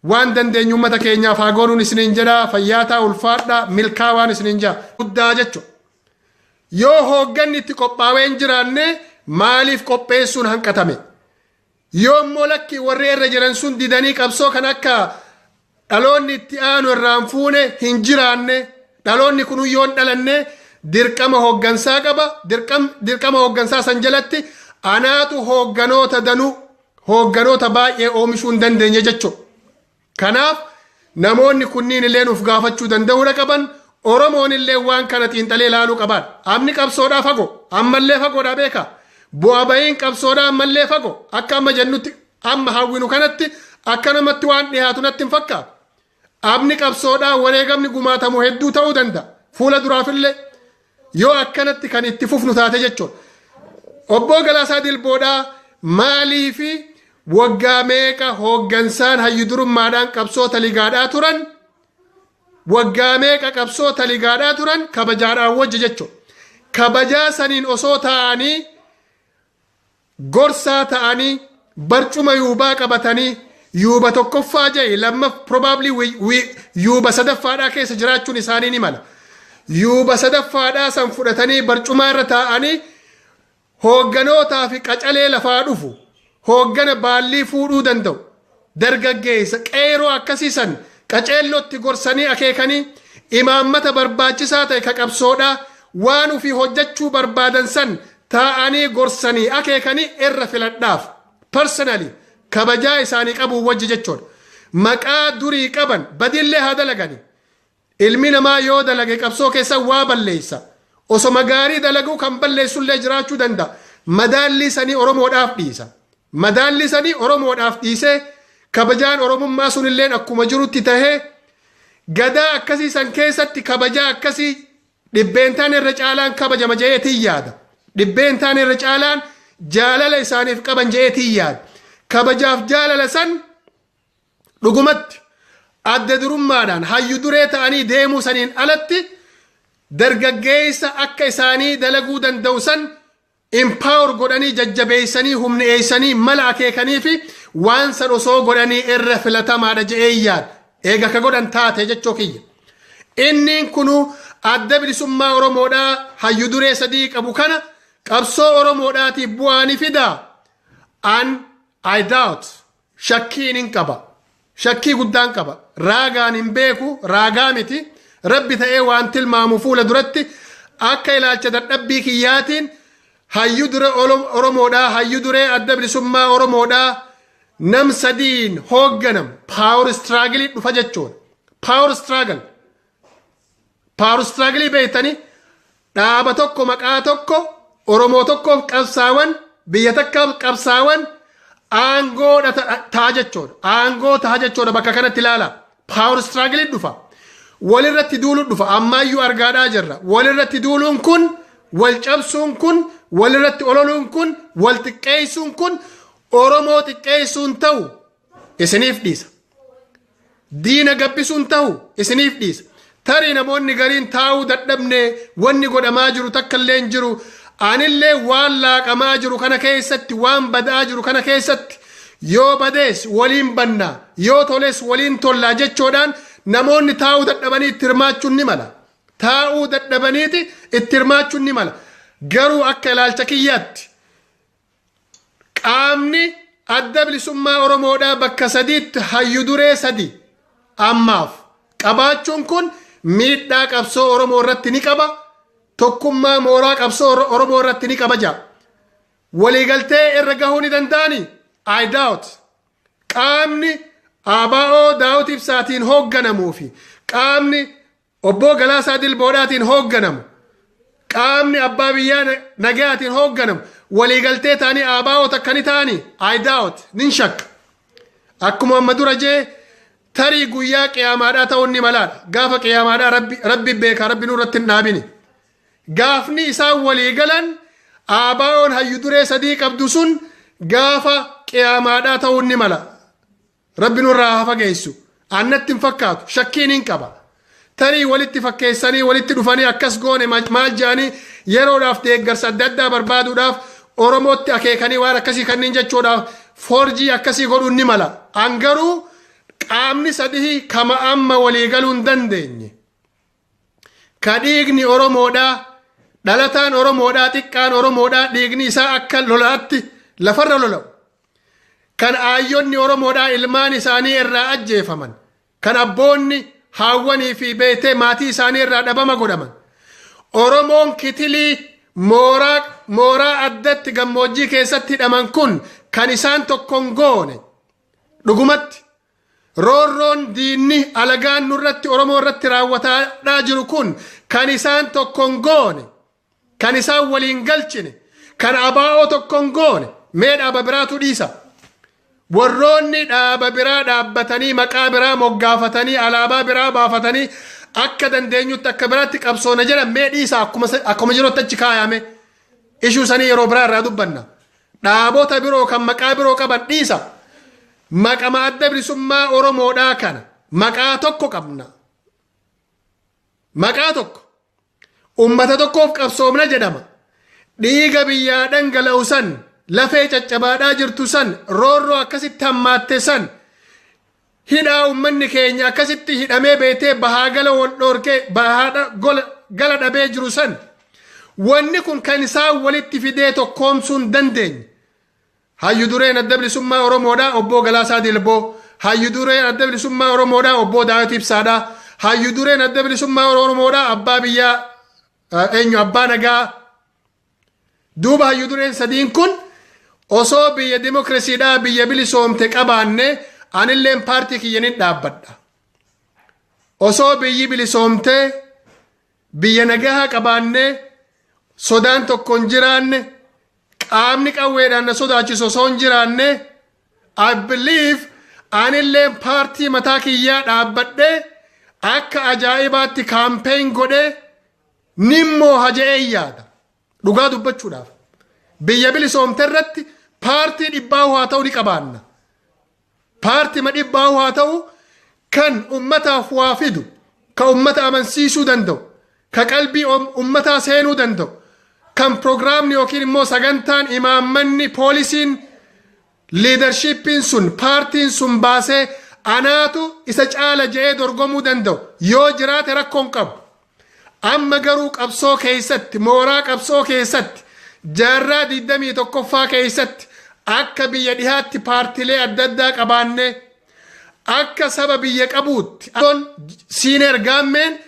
waan dandeenyu ummata keenyaaf haa goonuun isiniin jedha. Fayyaataa, ulfaadha, milkaa waan isiniin jaa. Guddaa jechuudha. Yoo hoogganni itti qophaa'ee hin jiraanne, maaliif qopheessuun hanqatame? Yoo immoo lakki, warri irra jiran sun didanii qabsoo kan akka dhaloonni itti aanu irraan fuune hin jiraanne, dhaloonni kun yoo hin dhalanne, dirqama hooggansaa qaba. Dirqama hooggansaa san jalatti anaatu hoogganoota danuu, hoogganoota baay'ee oomishuu hin dandeenye jechuudha. Kanaaf namoonni kunniin illee nuuf gaafachuu danda'uudha qaban. Oromoon illee waan kana xiinxalee ilaaluu qaban. Amni qabsoodhaa fagoo, ammallee fagoodhaa beeka. Bu'aa bahiin qabsoodhaa ammallee fagoo. Akka amma jennutti, amma hawwinu kanatti, akka namatti waan dhiyaatu natti hin fakkaatu. Amni qabsoodhaa wareegamni gumaatamu hedduu ta'uu danda'a. Fuula duraafillee yoo akkanatti kan itti fufnu taate jechuudha. Obbo Galaasaa Dilboodhaa maalii fi waggaa meeqa hooggansaan hayyu durummaadhaan qabsoo taligaadhaa turan? Waggaa meeqa qabsoo taligaadhaa turan kabajaadhaan wajji jechuudha. Kabajaa saniin osoo taa'anii, gorsaa ta'anii, barcuma yuubaa qabatanii, yuuba tokkoffaa jee lamma, probably yuuba sadaffaadhaa keessa jiraachuun isaanii ni mala. Yuuba sadaffaadhaa san fudhatanii barcumaa irra taa'anii hoogganootaa fi qacalee lafaa dhufu, hooggana baallii fuudhuu danda'u, dargaggeessa qeeroo akkasiisan qaceellootti gorsanii akeekanii, imaammata barbaachisaa ta'e ka qabsoodhaa waan ufii hojjechuu barbaadan san taa'anii gorsanii akeekanii irra filadhaaf, personally kabajaa isaanii qabu wajji jechuudha. Maqaa durii qaban badillee haa dalagani. Ilmi namaa yoo dalage qabsoo keessa waa balleessa. Osoma gaarii dalaguu kan balleessullee jiraachuu danda'a. Madaallii sanii Oromoodhaaf dhiisa. Madaallii sanii Oromoodhaaf dhiisee, kabajaan Oromummaa sunilleen akkuma jirutti tahee, gadaa akkasii san keessatti kabajaa akkasii dhibbeentaan irra caalaan kabajama je'eetiin yaada. Dhibbeentaan irra caalaan jaalala isaaniif qaban je'eetiin yaada. Kabajaaf jaalala san dhugumatti adda durummaadhaan hayyu duree ta'anii deemuu saniin alatti, dargaggeessa akka isaanii dalaguu danda'u san empower godhanii, jajjabeessanii, humneessanii, mala akeekanii fi waan san osoo godhanii irra filatamaadha je'ee yaada. Eega ka godhan taate jechuu kiyya. Inni kunu Adda Bilisummaa Oromoodhaa hayyu duree sadii qabu kana qabsoo Oromoodhaatiif bu'aa ni fidaa? An I doubt, shakkiin hin qaba. Shakkii guddaan qaba. Raagaan hin beeku, raagaa miti. Rabbi ta'ee waan tilmaamu fuula duratti akka ilaalcha dadhabbii kiyyaatiin hayyu dure Oromoodhaa, hayyu duree Adda Bilisummaa Oromoodhaa nam sadiin hoogganam power struggle dhufa jechuudha. Power struggle. Power struggle beektanii, dhaaba tokko, maqaa tokko, Oromoo tokkoof qabsaawan, biyya takkaaf qabsaawan aangoo ta'a jechuudha. Aangoo ta'a jechuudha, bakka kanatti ilaala. Power struggle dhufa. Walirratti duuluun dhufa. Ammaayyuu argaadhaa jirra. Walirratti duuluun kun, wal cabsuun kun, walirratti ololuun kun, wal xiqqeessuun kun Oromoo xiqqeessuun ta'u isiniif dhiisa. Diina gabbisuun ta'u isiniif dhiisa. Tarii namoonni gariin taa'uu dadhabne, wanni godhamaa jiru takka illee hin jiru. Anillee waan laaqamaa jiru kana keessatti, waan badaa jiru kana keessatti, yoo badees waliin banna, yoo toles waliin tollaa jechuudhaan namoonni taa'uu dadhabanii itti hirmaachuun ni mala. Taa'uu dadhabaniiti itti hirmaachuun ni mala. Garuu akka ilaalcha kiyyaatti qaamni Adda Bilisummaa Oromoodhaa bakka sadiitti hayyu duree sadi ammaaf qabaachuun kun miidhaa qabsoo Oromoo irratti ni qaba. Tokkummaa mooraa qabsoo Oromoo irratti ni qaba jaa. Waliigaltee irra gahuu ni danda'ani? I doubt. Qaamni ABO Daawit Ibsaatiin hoogganamuu fi qaamni obbo Galaasaa Dilboodhaatiin hoogganamu, qaamni abbaa biyyaa nagayaatiin hoogganamu waliigaltee ta'anii ABO takka ni ta'anii? I doubt, nin shakka. Akkuma amma dura jee, tarii guyyaa qiyaamaadhaa ta'uun ni malaadha. Gaafa qiyaamaadhaa rabbi beeka, Rabbi nurratti hin dhaabini. Gaafni isaan walii galan ABO'n hayyu duree sadii qabdu sun gaafa qiyaamaadhaa ta'uun ni mala. Rabbi nurraa haa fageessu. Annatti hin fakkaatu, shakkiin hin qaba. Tarii walitti fakkeessanii walitti dhufanii akkas goone maal jedhanii yeroodhaaf deeggarsa adda addaa barbaaduudhaaf Oromootti akeekanii waan akkasii kanneen jechuudhaaf forjii akkasii godhuun ni mala. An garuu qaamni sadii kama amma walii galuu hin dandeenye. Ka dhiigni Oromoodhaa, dhalataan Oromoodhaa, xiqqaan Oromoodhaa dhiigni isaa akka lolaatti lafarra lola'u. Kan aayyonni Oromoodhaa ilmaan isaanii irraa ajjeefaman. Kan abboonni haawwanii fi beetee maatii isaanii irraa dhabama godhaman. Oromoon kitilii mooraa addatti gammoojjii keessatti hidhaman kun kan isaan tokkoon goone dhugumatti roorroon diinni alagaan nurratti Oromoo irratti raawwataadhaa jiru kun kan isaan tokkoon goone, kan isaan waliin galchine, kan ABO tokkoon goone. Mee dhaaba biraatu dhiisa. Warroonni dhaaba biraa dhaabbatanii maqaa biraa moggaafatanii alaabaa biraa baafatanii akka dandeenyutti akka biraatti qabsoona jedhan mee dhiisa, akkuma jirutti achi kaayame. Ishuu sanii yeroo biraa irraa dubbanna. Dhaabota biroo kan maqaa biroo qaban dhiisa. Maqama Adda Bilisummaa Oromoodhaa kana maqaa tokko qabna. Maqaa tokko. Ummata tokkoof qabsoomna jedhama. Dhiiga biyyaa dhangala'u san, lafee caccabaadhaa jirtu san, roorroo akkasitti hammaatte san, hidhaa ummanni keenya akkasitti hidhamee beetee bahaa gala wal dhoorkee bahaa gala dhabee jiru san, wanni kun kan isaan walitti fidee tokkoomsuu hin dandeenye. Hayyu dureen Adda Bilisummaa Oromoodhaa Obbo Galaasaa Dilboo, hayyu dureen Adda Bilisummaa Oromoodhaa Obbo Daawit Ibsaadhaa, hayyu dureen Adda Bilisummaa Oromoodhaa abbaa biyyaa eenyu abbaa nagaa. Duuba hayyu dureen sadiin kun osoo biyya dimokiraasiidhaa biyya bilisoomte qabaanne anilleen paartii kiyyanin dhaabbadha. Osoo biyyi bilisoomte, biyya nagahaa qabaanne, sodaan tokko hin jiraanne, qaamni qawweedhaan na sodaachisu osoo hin jiraanne, I believe anilleen paartii mataa kiyyaa dhaabbadhee akka ajaa'ibaatti campaign godhee nimmoo haja'ee yaada. Dhugaa dubbachuudhaaf. Biyya bilisoomte irratti paartii dhibbaa haa ta'u ni qabaanna. Paartii ma dhibbaa haa ta'u kan ummataaf waa fidu, ka ummata amansiisuu danda'u, ka qalbii ummataa seenuu danda'u, kan piroogiraamni yookiin immoo sagantaan, imaammanni, poolisiin, leadershipiin sun paartiin sun baasee anaatu isa caala je'ee dorgomuu danda'u yoo jiraate rakkoon qabu. Amma garuu qabsoo keessatti, mooraa qabsoo keessatti, jaarraa 21ffaa keessatti akka biyya dhihaatti paartilee adda addaa qabaannee akka saba biyya qabuutti senior gaammeen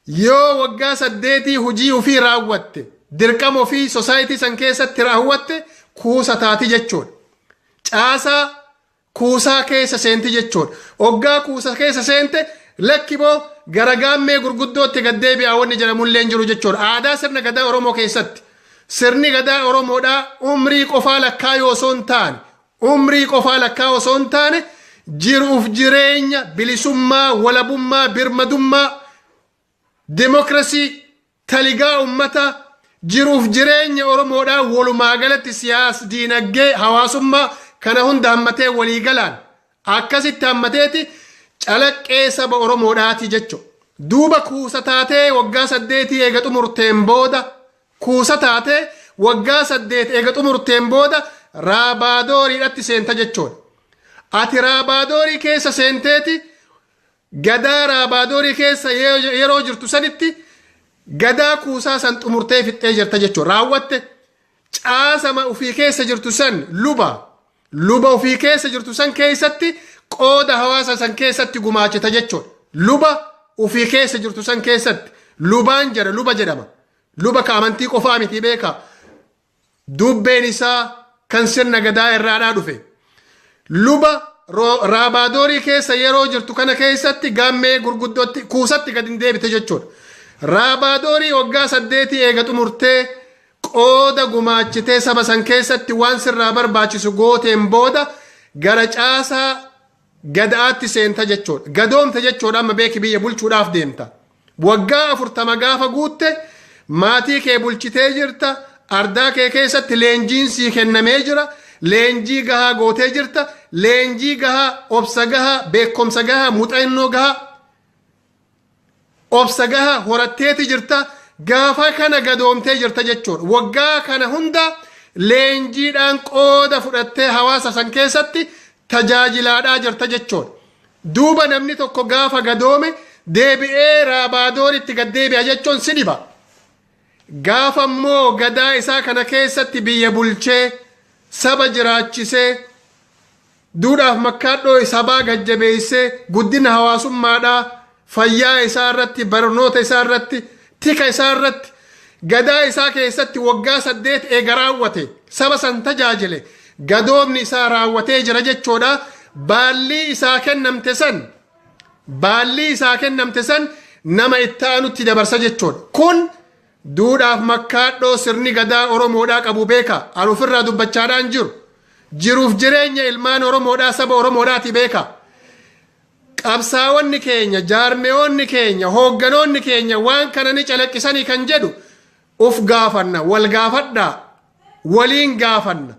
yoo waggaa 8 hojii ofii raawwatte, dirqama ofii society san keessatti raawwatte, kuusa taati jechuudha. Caasaa kuusaa keessa seenti jechuudha. Waggaa kuusa keessa seente lakkiboo gara gaammee gurguddootti gad deebi'aa wanni jedhamullee hin jiru jechuudha. Aadaa sirna gadaa Oromoo keessatti sirni gadaa Oromoodhaa umrii qofaa lakkaayuu osoo hin taane, umrii qofaa lakkaa'uu osoo hin taane, jiruuf jireenya bilisummaa, walabummaa, birmadummaa, dimokiraasii, taligaa ummata, jiruuf jireenya Oromoodhaa walumaa galatti siyaas, diinagdee, hawaasummaa kana hunda hammatee waliigalaan akkasitti hammateeti calaqqee saba Oromoodhaati jechuudha. Duuba kuusa taatee waggaa 8 eega xumurteen booda, kuusa taatee waggaa 8 eega xumurteen booda raabaadooriidhatti seenta jechuudha. Ati raabaadoorii keessa seenteeti gadaa raabaadorii keessa yeroo jirtu sanitti gadaa kuusaa san xumurtee fixxee jirta jechuudha. Raawwatte caasama ofii keessa jirtu san, luba ofii keessa jirtu san keessatti qooda hawaasa san keessatti gumaachita jechuudha. Luba ofii keessa jirtu san keessatti lubaan jedha, luba jedhama. Luba ka amantii qofaa miti beeka. Dubbeen isaa kan sirna gadaa irraadhaa dhufe. Luba raabaadorii keessa yeroo jirtu kana keessatti gaammee gurguddootti kuusatti gad hin deebite jechuudha. Raabaadorii waggaa 8 eega xumurtee qooda gumaachitee saba san keessatti waan sirraa barbaachisu gooteen booda gara caasaa gadaatti seenta jechuudha. Gadoomte jechuudha, amma beeki biyya bulchuudhaaf deemta. Waggaa 40 gaafa guutte Maatii kee bulchitee jirta. Ardaa kee keessatti leenjiin sii kennamee jira. Leenjii gahaa gootee jirta. Leenjii gahaa, obsa gahaa, beekumsa gahaa, muuxannoo gahaa, obsa gahaa horatteeti jirta. Gaafa kana gadoomtee jirta jechuudha. Waggaa kana hunda leenjiidhaan qooda fudhattee hawaasa san keessatti tajaajilaadhaa jirta jechuudha. Duuba namni tokko gaafa gadoome deebi'ee raabaadooritti gad deebi'a jechuun si dhiba. Gaafa immoo gadaa isaa kana keessatti biyya bulchee, saba jiraachisee, duudhaaf makkaadhoo sabaa gajjabeessee, guddina hawaasummaadhaa, fayyaa isaa irratti, barnoota isaa irratti, tika isaa irratti, gadaa isaa keessatti waggaa 8 eega raawwate, saba san tajaajile, gadoomni isaa raawwatee jira jechuudha. Baallii isaa kennamte san, baallii isaa kennamte san nama itti aanutti dabarsa jechuudha. Kun duudhaaf makkaadhoo sirni gadaa Oromoodhaa qabu beeka. Ani ofirraa dubbachaadhaan jiru. Jiruuf jireenya ilmaan Oromoodhaa, saba Oromoodhaati beeka. Qabsaawonni keenya, jaarmeewonni keenya, hoogganoonni keenya waan kana ni calaqqisanii kan jedhu uf gaafanna, wal gaafadhaa, waliin gaafanna.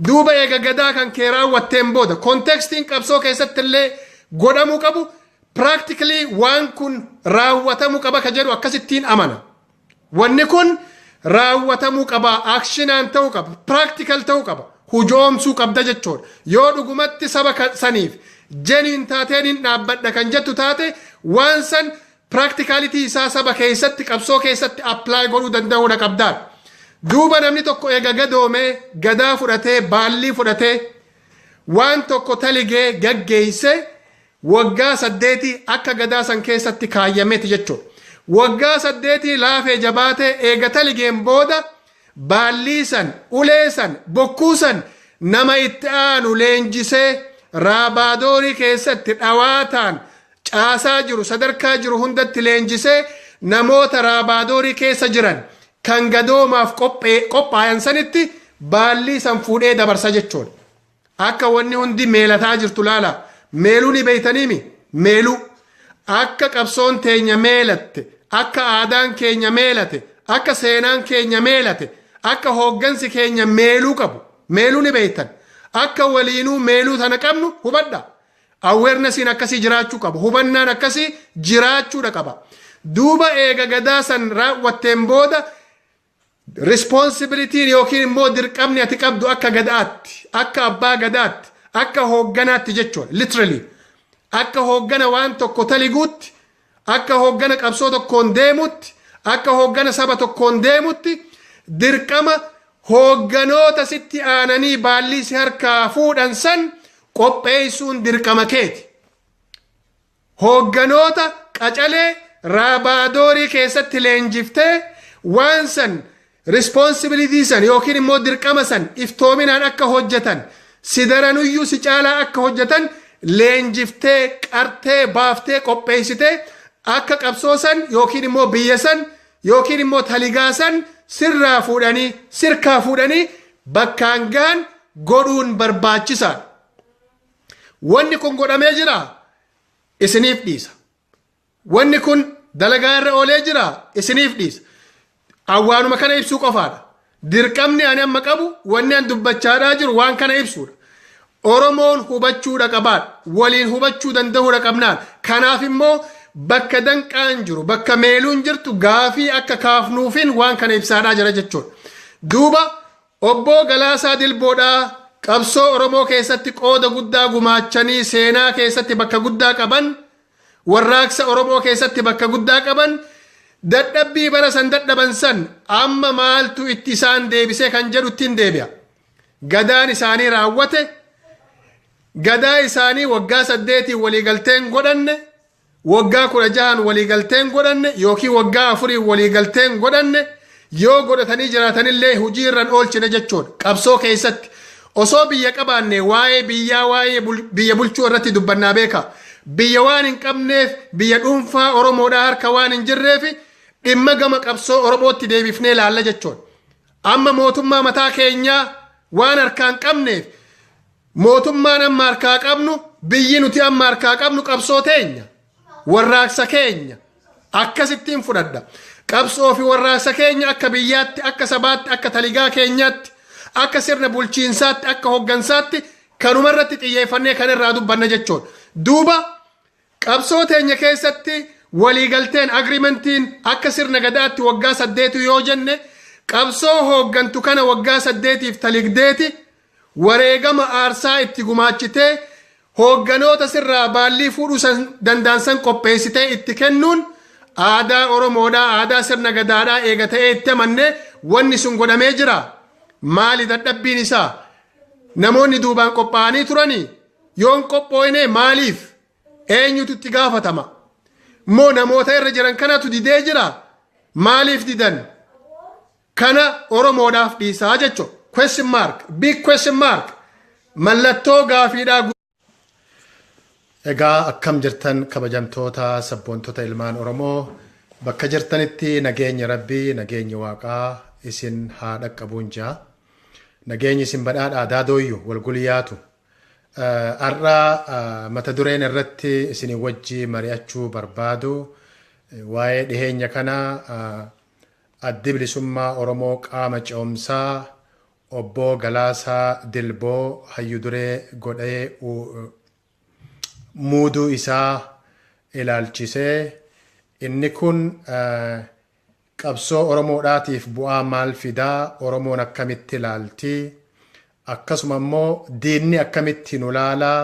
Duuba eega gadaa kan kee raawwatteen booda contextiin qabsoo keessatti illee godhamuu qabu, practically waan kun raawwatamuu qaba ka jedhu akkasittiin amana. Wanni kun raawwatamuu qaba, actionaan ta'uu qaba, practical ta'uu qaba, hujoomsuu qabda jechuudha. Yoo dhugumatti saba saniif jeniin taateen hin dhaabbadha kan jettu taate, waan san practicality isaa saba keessatti, qabsoo keessatti apply godhuu danda'uudha qabdaan. Duuba namni tokko eega gadoomee, gadaa fudhatee, baallii fudhatee, waan tokko taligee gaggeeyse, waggaa 8 akka gadaa san keessatti kaayyameeti jechuudha. Waggaa 8 laafee jabaatee eega taligeen booda baallii san, ulee san, bokkuu san nama itti aanu leenjisee, raabaadoorii keessatti dhawaataan caasaa jiru, sadarkaa jiru hundatti leenjisee, namoota raabaadoorii keessa jiran kan gadoomaaf qophaayan sanitti baallii san fuudhee dabarsa jechuudha. Akka wanni hundi meelataa jirtu laala. Meeluu ni beeytaniimi? Meeluu. Akka qabsoon teenya meelatte, akka aadaan keenya meelate, akka seenaan keenya meelate, akka hooggansi keenya meeluu qabu. Meeluu ni beeytan. Akka waliinuu meeluu tana qabnu hubadha. Awarenessiin akkasii jiraachuu qaba. Hubannaan akkasii jiraachuudha qaba. Duuba eega gadaa san raawwatteen booda responsibilityn yookiin immoo dirqamni ati qabdu akka gadaatti, akka abbaa gadaatti, akka hoogganaatti jechuudha. Literally. Akka hooggana waan tokko taliguutti, akka hooggana qabsoo tokkoon deemutti, akka hooggana saba tokkoon deemutti, dirqama hoogganoota sitti aananii baallii si harkaa fuudhan san qopheessuun dirqama keeti. Hoogganoota qacalee raabaadoorii keessatti leenjiftee, waan san, responsibility san yookiin immoo dirqama san iftoominaan akka hojjetan, si daranuyyuu si caalaa akka hojjetan leenjiftee, qartee baaftee, qopheessitee, akka qabsoo san yookiin immoo biyya san yookiin immoo taligaa san sirraa fuudhanii, sirkaa fuudhanii bakkaan gahan godhuun barbaachisaadha. Wanni kun godhamee jira, isiniif dhiisa. Wanni kun dalagaa irra oolee jira, isiniif dhiisa. Awwaanuma kana ibsuu qofaadha. Dirqamni ani amma qabu, wanni ani dubbachaadhaa jiru waan kana ibsuudha. Oromoon hubachuudha qabaadha. Waliin hubachuu danda'uudha qabnaan. Kanaaf immoo bakka danqaan jiru, bakka meeluun jirtu gaafii akka kaafnuufin waan kana ibsaadhaa jira jechuudha. Duuba obbo Galaasaa Dilboodhaa qabsoo Oromoo keessatti qooda guddaa gumaachanii, seenaa keessatti bakka guddaa qaban, warraaqsa Oromoo keessatti bakka guddaa qaban, dadhabbii bara san dadhaban san amma maaltu itti isaan deebisee kan jedhu ittiin deebi'a. Gadaan isaanii raawwate, gadaa isaanii waggaa 8n waliigalteen godhanne, waggaa 16n waliigalteen godhanne yookiin waggaa 4n waliigalteen godhanne, yoo godhatanii jiraatanillee hojii irraan oolchine jechuudha. Qabsoo keessatti osoo biyya qabaanne waa'ee biyyaa, waa'ee biyya bulchuu irratti dubbannaa beeka. Biyya waan hin qabneef, biyya dhuunfaa Oromoodhaa harka waan hin jirreef, dhimma gama qabsoo Oromootti deebifnee ilaalla jechuudha. Amma mootummaa mataa keenyaa waan harkaa hin qabneef, mootummaan amma harkaa qabnu, biyyi nuti amma harkaa qabnu qabsoo teenya, warraaqsa keenya, akkasittiin fudhadha. Qabsoo fi warraaqsa keenya akka biyyaatti, akka sabaatti, akka taligaa keenyaatti, akka sirna bulchiinsaatti, akka hooggansaatti kanuma irratti xiyyeeffannee kan irraa dubbanna jechuudha. Duuba qabsoo teenya keessatti waliigalteen, agreementiin akka sirna gadaatti waggaa 8 yoo jenne, qabsoo hooggantu kana waggaa 8f taligdeeti wareegama aarsaa itti gumaachitee hoogganoota sirraa baallii fuudhuu danda'an san qopheessitee itti kennuun aadaa Oromoodhaa, aadaa sirna gadaadhaa eega ta'ee itti amanne, wanni sun godhamee jira. Maali dadhabbiin isaa? Namoonni duubaan qophaa'anii turanii yoon qophooyne maaliif? Eenyutu itti gaafatama? Moo namoota irra jiran kanatu didee jira? Maaliif didan? Kana Oromoodhaaf dhiisaa jechuudha. Question mark, big question mark, mallattoo gaafiidhaa. Egaa akkam jirtan, kabajamtoota sabboontota ilmaan Oromoo? Bakka jirtanitti nageenya Rabbii, nageenyi Waaqaa isin haa dhaqqabuun jaa. Nageenyi isin badhaadhaa daadooyyu walgulyaatu. Har'a mata dureen irratti isin wajji mari'achuu barbaadu waa'ee dhiheenya kana Addi Bilisummaa Oromoo qaama ce'umsaa obbo Galaasaa Dilboo hayyu duree godhee muuduu isaa ilaalchisee, inni kun qabsoo Oromoodhaatiif bu'aa maal fidaa? Oromoon akkamitti ilaalti? Akkasuma immoo diinni akkamitti nu laalaa?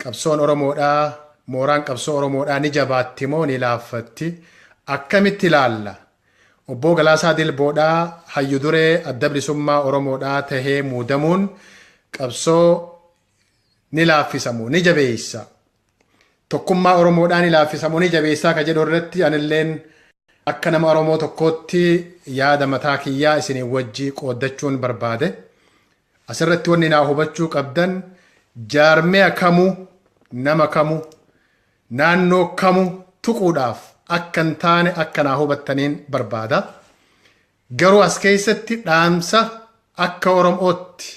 Qabsoon Oromoodhaa, mooraan qabsoo Oromoodhaa ni jabaatti moo ni laaffatti? Akkamitti ilaalla? Obbo Galaasaa Dilboodhaa hayyu duree Adda Bilisummaa Oromoodhaa tahee muudamuun qabsoo ni laaffisamu ni jabeessa? Tokkummaa Oromoodhaa ni laaffisamu ni jabeessaa ka jedhu irratti anilleen akka nama Oromoo tokkootti yaada mataa kiyyaa isinii wajji qooddachuun barbaade. Asirratti wanni naa hubachuu qabdan, jaarmiya kamuu, nama kamuu, naannoo kamuu tuquudhaaf akka hin taane akka naa hubattaniin barbaada. Garuu as keessatti dhaamsa akka Oromootti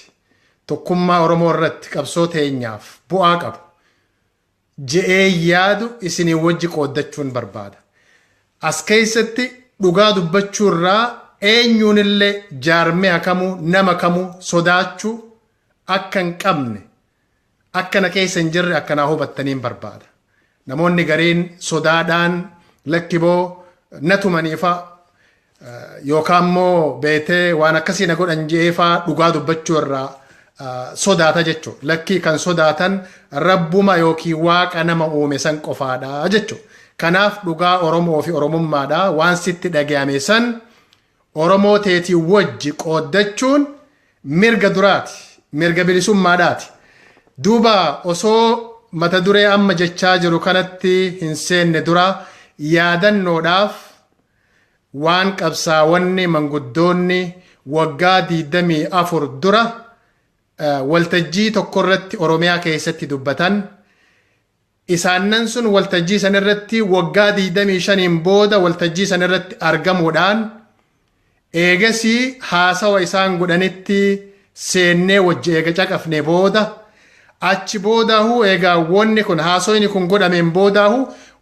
tokkummaa Oromoo irratti qabsoo teenyaaf bu'aa qabu je'ee yaadu isinii wajji qooddachuun barbaada. As keessatti dhugaa dubbachuu irraa eenyuunillee, jaarmiya kamuu, nama kamuu sodaachuu akka hin qabne, akka na keessa hin jirre akka naa hubattaniin barbaada. Namoonni gariin sodaadhaan lakkiboo na tumaniifa yookaan immoo beetee waan akkasii na godhan je'eefaa dhugaa dubbachuu irraa sodaata jechuudha. Lakkii, kan sodaatan Rabbuma yookiin Waaqa nama uume san qofaadha jechuudha. Kanaaf dhugaa Oromoo fi Oromummaadha waan sitti dhagayame san Oromoo teetii wajji qooddachuun mirga duraati, mirga bilisummaadhaati. Duuba osoo mata duree amma jechaa jiru kanatti hin seenne dura, yaadannoodhaaf waan qabsaawwanni manguddoonni waggaa 24 dura waltajjii tokko irratti Oromiyaa keessatti dubbatan, isaannan sun waltajjii san irratti waggaa 25n booda waltajjii san irratti argamuudhaan eegasii haasawa isaan godhanitti seennee wajji eega caqafne booda, achi boodaahu eegaa wanni kun haasoyni kun godhameen boodaahu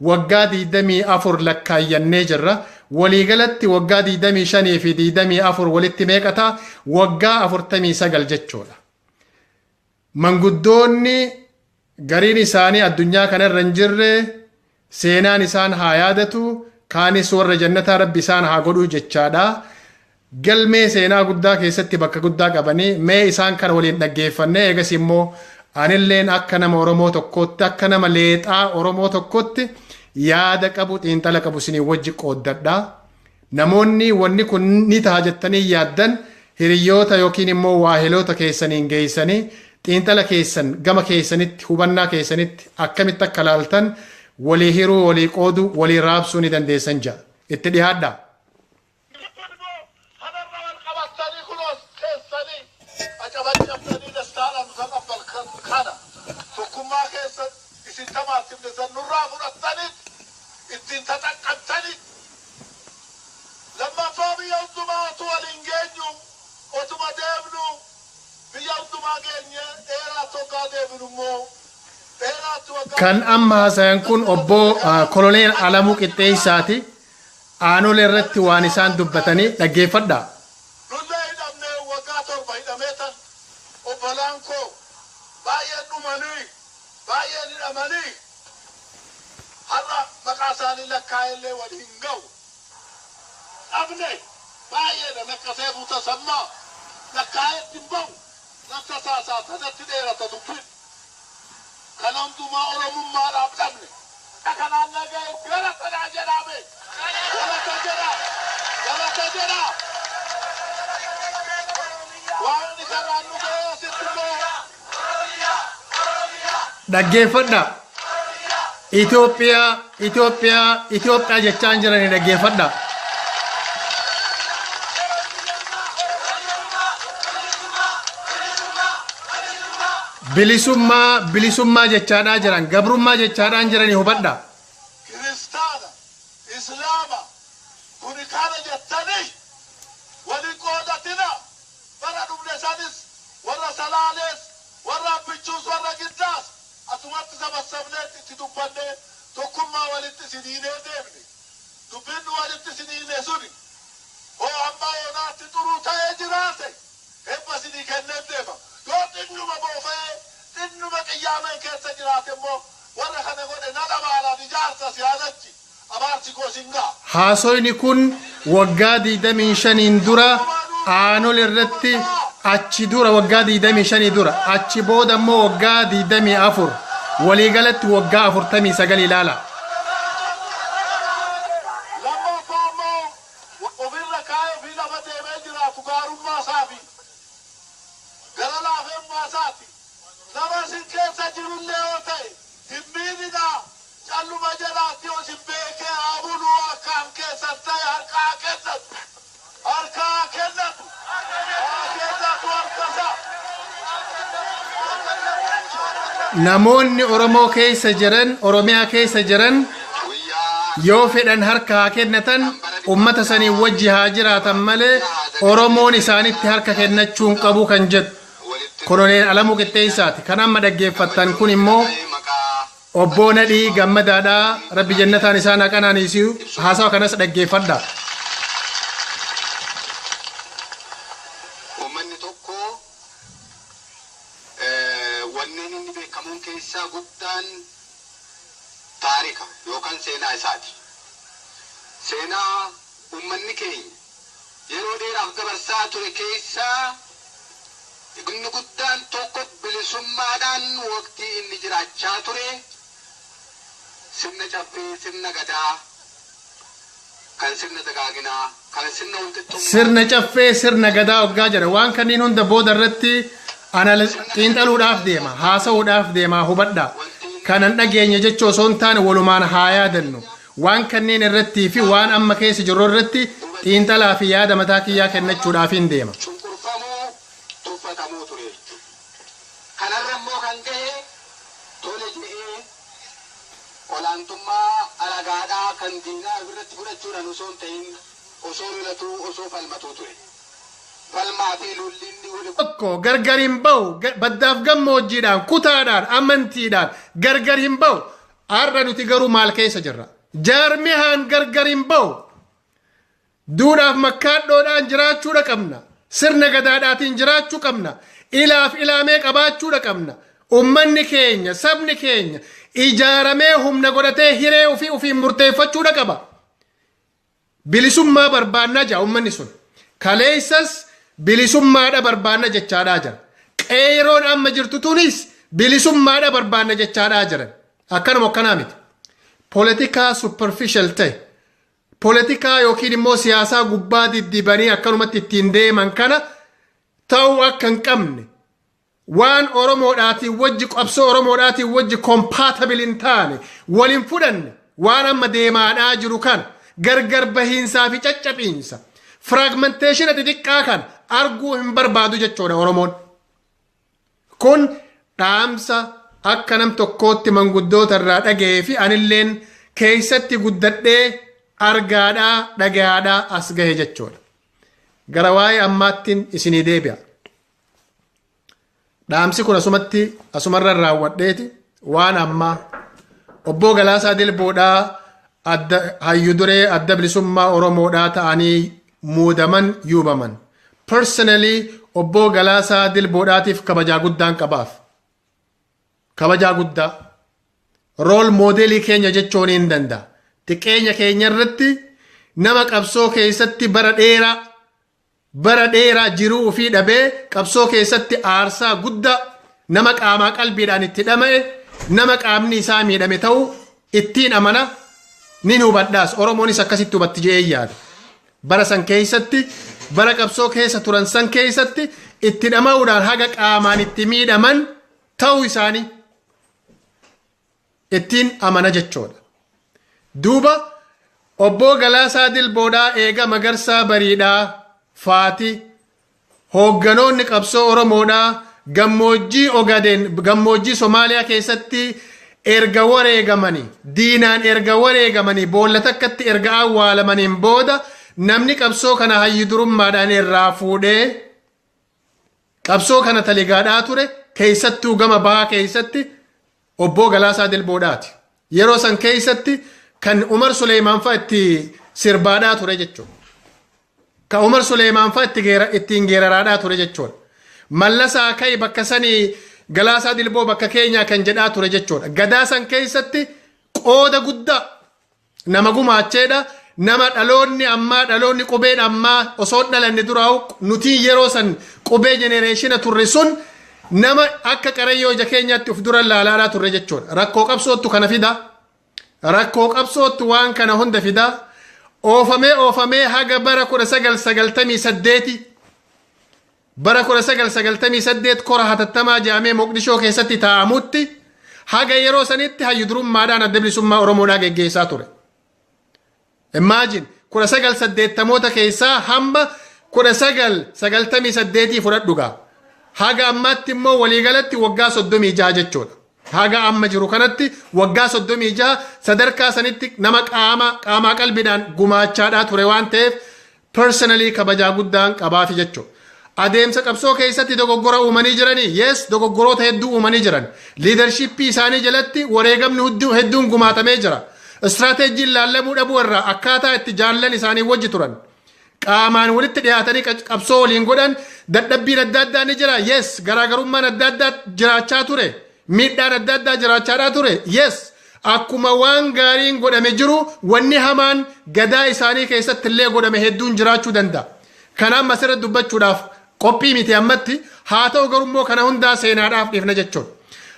waggaa 24 lakkaayyannee jirra. Waliigalatti waggaa 25 fi 24 walitti meeqataa? Waggaa 49 jechuudha. Manguddoonni gariin isaanii addunyaa kanarra hin jirre, seenaan isaan haa yaadatu, kaanis warra jannataa Rabbi isaan haa godhuu jechaadha. Galmee seenaa guddaa keessatti bakka guddaa qabanii, mee isaan kana waliin dhaggeeffannee eegas immoo anilleen akka nama Oromoo tokkootti, akka nama leexaa Oromoo tokkotti yaada qabu, xiinxala qabu isinii wajji qooddadha. Namoonni wanni kun ni ta'a jettanii yaaddan hiriyoota yookiin immoo waahiloota keessaniin geessanii xiinxala keessan gama keessanitti, hubannaa keessanitti akkamitti akka laaltan walii hiruu, walii qooduu, walii raabsuu ni dandeessan ja'a. Itti dhiyaadhaa. Kanarra wal qabattanii kunoos teessanii acabacabtanii dastaadhaan nu taqabbal kana tokkummaa keessan isin tamaasifne san nurraa fudhattaniit ittiin taxaqqabtaniit. Lammaffaa, biyya hundumaatu waliin geenyu, otuma deemnu biyya hundumaa geenye, dheeraatti hoggaa deebinu immoo dheeraatti waggaa Kan amma haasayan kun obbo Koloneel Alamuu Qixxeessaati. Aanolee irratti waan isaan dubbatanii dhaggeeffadhaa. Lollee hidhamnee waggaa 7 hidhamee tan obbolaan koo baay'een dhumanii baay'een hidhamanii har'a maqaa isaanii lakkaa'ellee wal hin ga'u. Dhabne baay'eedha lakkasee buuta sammaa lakkaa'etti hin ba'u lakka saasaa sanatti dheerata dubbiin. Kan hundumaa Oromummaadhaaf dhabne. Kanaan naga'e gara sanaa jedhame. Galata jedhaa. Galata jedhaa. Waaqni kanaan nu ga'e asitti immoo. Dhaggeeffadhaa. Itoophiyaa, Itoophiyaa, Itoophiyaa jechaan jiranii dhaggeeffadhaa. Bilisummaa, bilisummaa jechaadhaa jiran, gabrummaa jechaadhaan jiranii hubadhaa. Kiristaana, Islaama, kuni kana jettanii walin qoodatina. Bara dhumne sanis warra Salaalees, warra Abbichuus, warra Giddaas asumatti sabassabneetti itti dubbannee tokkummaa walitti isiniinee deemne. Dubbiin nu walitti isiniine suni hoo hamma yoonaatti xuruu ta'ee jiraate eebba isinii kenneen deema. Yoo xinnuma boofa'ee xinnuma qiyyaameen keessa jiraate immoo warra kana godhe nan abaaraan ijaarsa siyaanachi abaarsi koo sin ga'a. Haasoyni kun waggaa 25 dura Aanol irratti, achi dura waggaa 25 dura, achi booda immoo waggaa 24, waliigalatti waggaa 49 ilaala. Lammaffaa immoo ofirra kaa'ee ofii lafa deemee jiraatu gaarummaa isaafi gara laafummaa isaati. Nama isin keessa jirullee yoo ta'e hin miidhinaa calluma jalaatti yoo isin beekee haa buluu akkaan keessan ta'e harka haa kennatu. Harka haa kennatu. Haa kennatu harka isaa. Namoonni Oromoo keessa jiran, Oromiyaa keessa jiran yoo fedhan harka haa kennatan, ummata sanii wajji haa jiraatan malee Oromoon isaanitti harka kennachuu hin qabu kan jedhu Koloneel Alamuu Qixxeessaati. Kan amma dhaggeeffattan kun immoo Obbo Nadhii Gammadaadhaa. Rabbi jannataan isaan haa qanaaniisu. Haasawa kanas dhaggeeffadha. Uummanni tokko wanneen inni beekamuun keessaa guddaan taarika yookaan seenaa isaati. Seenaa uummanni keenya yeroo dheeraaf dabarsaa ture keessaa inni guddaan tokko bilisummaadhaan waqtii inni jiraachaa ture sirna caffee, sirna gadaa, kan sirna dagaaginaa, kan sirna walqixxummaa. Sirna caffee, sirna gadaa waggaa jedha. Waan kanneen hunda booda irratti xiinxaluudhaaf deema, haasa'uudhaaf deema hubadha. Kanan dhageenye jechuu osoo hin taane walumaan haa yaadannu. Waan kanneen irrattii fi waan amma keessa jirru irratti xiinxalaa fi yaada mataa kiyyaa kennachuudhaaf hin deema. Cunqurfamuu, tuffatamuu ture jechuudha. Kanarra immoo kan gahe tole jedhee olaantummaa alagaadhaa kan diinaa ofirratti fudhachuudhaan osoo hin ta'in osoo lolatuu osoo falmatuu ture. Falmaa fi lolli inni wali Tokko gargar hin ba'u, baddaaf gammoojjiidhaan, kutaadhaan, amantiidhaan gargar hin ba'u. Har'a nuti garuu maal keessa jirra? Jaarmihaan gargar hin ba'u. Duudhaaf makkaadhoodhaan jiraachuudha qabna. Sirna gadaadhaatiin jiraachuu qabna. Ilaaf ilaamee qabaachuudha qabna. Ummanni keenya, sabni keenya ijaaramee humna godhatee hiree ofii ofiin murteeffachuudha qaba. Bilisummaa barbaannaa jaa ummanni sun. Kaleessas bilisummaadha barbaanna jechaadhaa jira. Qeeroon amma jirtu tunis bilisummaadha barbaanna jechaadhaa jiran. Akkanuma akkanaa miti. Poolitikaa superficial ta'e, poolitikaa yookiin immoo siyaasaa gubbaa diddibanii akkanumatti ittiin deeman kana ta'uu akka hin qabne, waan Oromoodhaatiin wajji, qabsoo Oromoodhaatiin wajji compatible hin taane, waliin fudhanne, waan amma deemaadhaa jiru kana gargar bahiinsaa fi caccabiinsa fragmentation xixiqqaa kan arguu hin barbaadu jechuudha Oromoon. Kun dhaamsa akka nam tokkootti manguddoota irraa dhaga'ee fi anilleen keessatti guddadhee argaadhaa dhagaadhaa as gahe jechuudha. Gara waa'ee ammaattiin isinii deebi'a. Dhaamsi kun asumatti asumarra raawwadheeti waan ammaa Obbo Galaasaa Dilboodhaa. Hayyu duree Adda Bilisummaa Oromoodhaa ta'anii muudaman, yuubaman. Personally, Obbo Galaasaa Dilboodhaatiif kabajaa guddaan qabaaf. Kabajaa guddaa. Role modelii keenya jechuun hin danda'a. Xiqqeenya keenya irratti nama qabsoo keessatti bara dheeraa jiruu ofii dhabee, qabsoo keessatti aarsaa guddaa, nama qaamaa qalbiidhaan itti dhama'e, nama qaamni isaa miidhame ta'uu ittiin amana, nin hubadhaas. Oromoonis akkasitti hubatti je'ee yaada. Bara san keessatti, bara qabsoo keessa turan san keessatti, itti dhama'uudhaan haga qaamaan itti miidhaman ta'uu isaanii ittiin amana jechuudha. Duuba Obbo Galaasaa Dilboodhaa eega Magarsaa Bariidhaa faati hoogganoonni qabsoo Oromoodhaa gammoojjii Ogaden, gammoojjii Somaaliyaa keessatti erga wareegamanii, diinaan erga wareegamanii, boolla takkatti erga awwaalamaniin booda, namni qabsoo kana hayyu durummaadhaan irraa fuudhee qabsoo kana taligaadhaa ture, keessattuu gama bahaa keessatti, Obbo Galaasaa Dilboodhaati. Yeroo san keessatti kan Umar Suleemaan fa'a itti sirbaadhaa ture jechuudha. Kan Umar Suleemaan fa'a ittiin geeraraadhaa ture jechuudha. Mallasaa ka'i bakka sanii, Galaasaa Dilboo bakka keenyaa kan jedhaa ture jechuudha. Gadaa san keessatti qooda guddaa nama gumaacheedha. Nama dhaloonni ammaa, dhaloonni qubeen ammaa osoo dhalanne duraa'u, nuti yeroo san qubee generation turre sun, nama akka qarayyoo ija keenyaatti of dura laalaadhaa turre jechuudha. Rakkoo qabsoottu kana fida. Rakkoo qabsoottu waan kana hunda fida. Oofamee oofamee haga bara 1998, bara 1998 kora hatattamaa jedhamee Moqdishoo keessatti taa'amutti, haga yeroo sanitti hayyu durummaadhaan Adda Bilisummaa Oromoodhaa geggeessaa ture. Imagine, 1980moota keessaa hamma 1998 fudhadhu gaa. Haga ammaatti immoo waliigalatti waggaa 36 jechuudha. Haga amma jiru kanatti waggaa 36 sadarkaa sanitti nama qaama qaamaa qalbiidhaan gumaachaadhaa ture waan ta'eef, personally kabajaa guddaan qabaafi jechuudha. Adeemsa qabsoo keessatti dogoggora uumanii jiranii? Yes, dogoggoroota hedduu uumanii jiran. Leadershipii isaanii jalatti wareegamni hedduun gumaatamee jira. Istiraateejiin laallamuu dhabuu irraa akkaataa itti jaallan isaanii wajji turan. Qaamaan walitti dhiyaatanii qabsoo waliin godhan, dadhabbiin adda addaa ni jira. Yes, garaagarummaan adda addaa jiraachaa ture. Miidhaan adda addaa jiraachaadhaa ture. Yes, akkuma waan gaariin godhame jiru, wanni hamaan gadaa isaanii keessatti illee godhame hedduun jiraachuu danda'a. Kanaaf asirratti dubbachuudhaaf qophii miti ammatti. Haa ta'u garummoo kana hundaa seenaadhaaf dhiifna jechuudha.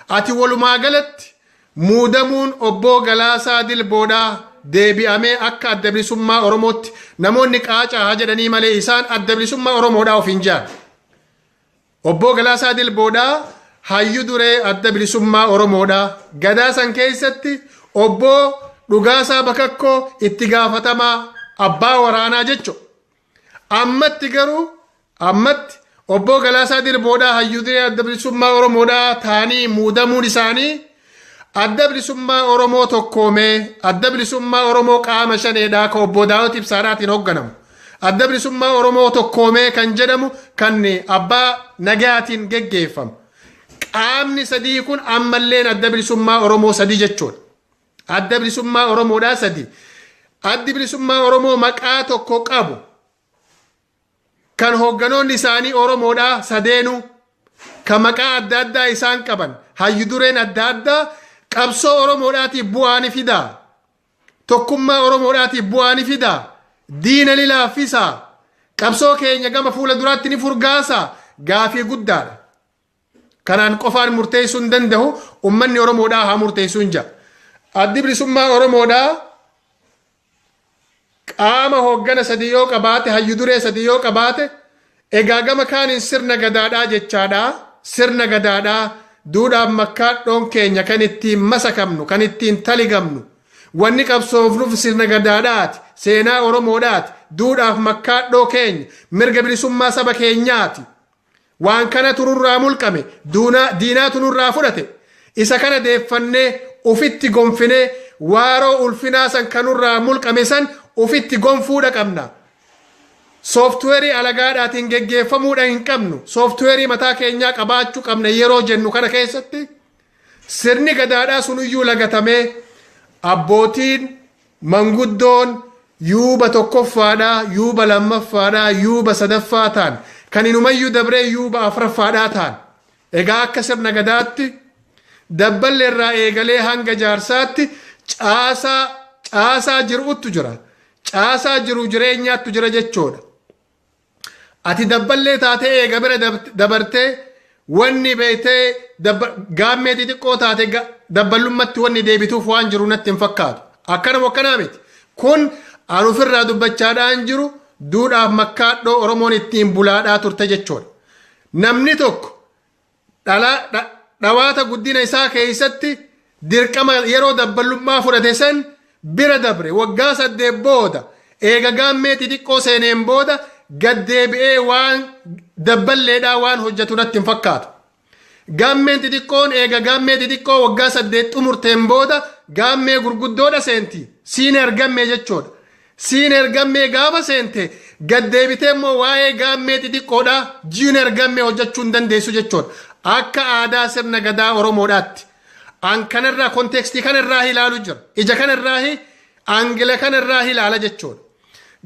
Ati walumaa galatti muudamuun Obbo Galaasaa Dilboodhaa deebi'amee akka Adda Bilisummaa Oromootti, namoonni qaacaa haa jedhanii malee, isaan Adda Bilisummaa Oromoodhaa of hin jaan. Obbo Galaasaa Dilboodhaa hayyu duree Adda Bilisummaa Oromoodhaa. Gadaa san keessatti Obbo Dhugaasaa Bakakkoo itti gaafatamaa abbaa waraanaa jechuudha. Ammatti garuu, ammatti Obbo Galaasaa Dilboodhaa hayyu duree Adda Bilisummaa Oromoodhaa ta'anii muudamuun isaanii, Adda Bilisummaa Oromoo tokkoomee, Adda Bilisummaa Oromoo qaama shaneedhaa ka Obbo Daawit Ibsaadhaatiin hoogganamu, Adda Bilisummaa Oromoo tokkoomee kan jedhamu kan abbaa nagaatiin geggeeffamu. Qaamni sadii kun ammalleen Adda Bilisummaa Oromoo sadii jechuudha. Adda Bilisummaa Oromoodhaa sadii. Addi Bilisummaa Oromoo maqaa tokko qabu kan hoogganoonni isaanii Oromoodhaa sadeenuu, kan maqaa adda addaa isaan qaban, hayyu dureen adda addaa, qabsoo Oromoodhaatiif bu'aa ni fidaa. Tokkummaa Oromoodhaatiif bu'aa ni fidaa. Diina ni laaffisaa. Qabsoo keenya gama fuula duraatti ni furgaasaa. Gaafii guddaadha. Kanaan qofaan murteessuu hin danda'u, ummanni Oromoodhaa haa murteessuu hin ja'a. Addi Bilisummaa Oromoodhaa qaama hooggana sadii yoo qabaate, hayyu duree sadii yoo qabaate, egaa gama kaaniin sirna gadaadhaa jechaadha. Sirna gadaadhaa, duudhaan makkaadhoon keenya kan ittiin masakamnu, kan ittiin taligamnu, wanni qabsoofnuuf sirna gadaadhaati, seenaa Oromoodhaati, duudhaaf makkaadhoo keenya, mirga bilisummaa saba keenyaati. Waan kana tururraa mulqame, diinaatu nurraa fudhate. Isa kana deeffannee ufitti gonfinee, waaroo ulfinaa san kanurraa mulqame san ufitti gonfuudha qabna. Sooftuweerii alagaadhaatiin geggeeffamuudha hin qabnu. Sooftuweerii mataa keenyaa qabaachuu qabna yeroo jennu kana keessatti, sirni gadaadhaa sunuyyuu lagatamee, abbootiin Manguddoon yuuba tokkoffaadhaa, yuuba lammaffaadhaa, yuuba sadaffaa ta'an, kan inumayyuu dabree yuuba afuraffaadhaa ta'an. Egaa akka sirna gadaatti dabballee irraa eegalee hanga jaarsaatti caasaa jiruutu jira. Caasaa jiru jireenyaattu jira jechuudha. Ati dabballee taatee eega bira dabartee wanni beektee gaammee xixiqqoo taate dabballummaatti wanni deebituuf waan jiru natti hin fakkaatu. Akkanuma akkanaa miti. Kun an ofirraa dubbachaadhaan jiru duudhaaf makkaadhoo Oromoon ittiin bulaadhaa turte jechuudha. Namni tokko dhawaata guddina isaa keessatti dirqama yeroo dabballummaa fudhate san bira dabre waggaa 8 booda eega gaammee xixiqqoo seeneen booda gaddeebi'ee waan dabballeedhaa waan hojjetu natti hin fakkaatu. Gaammeen xixiqqoon eega gaammee xixiqqoo waggaa 8 xumurteen booda gaammee gurguddoodha seenti. Senior gammee jechuudha. Senior gammee gaafa seente gaddeebitee immoo waa'ee gaammee xixiqqoodhaa junior gammee hojjechuu hin dandeessu jechuudha. Akka aadaa sirna gadaa Oromoodhaatti. An kanarraa context kanarraa ilaalu jira. Ija kanarraa angle kanarraa ilaala jechuudha.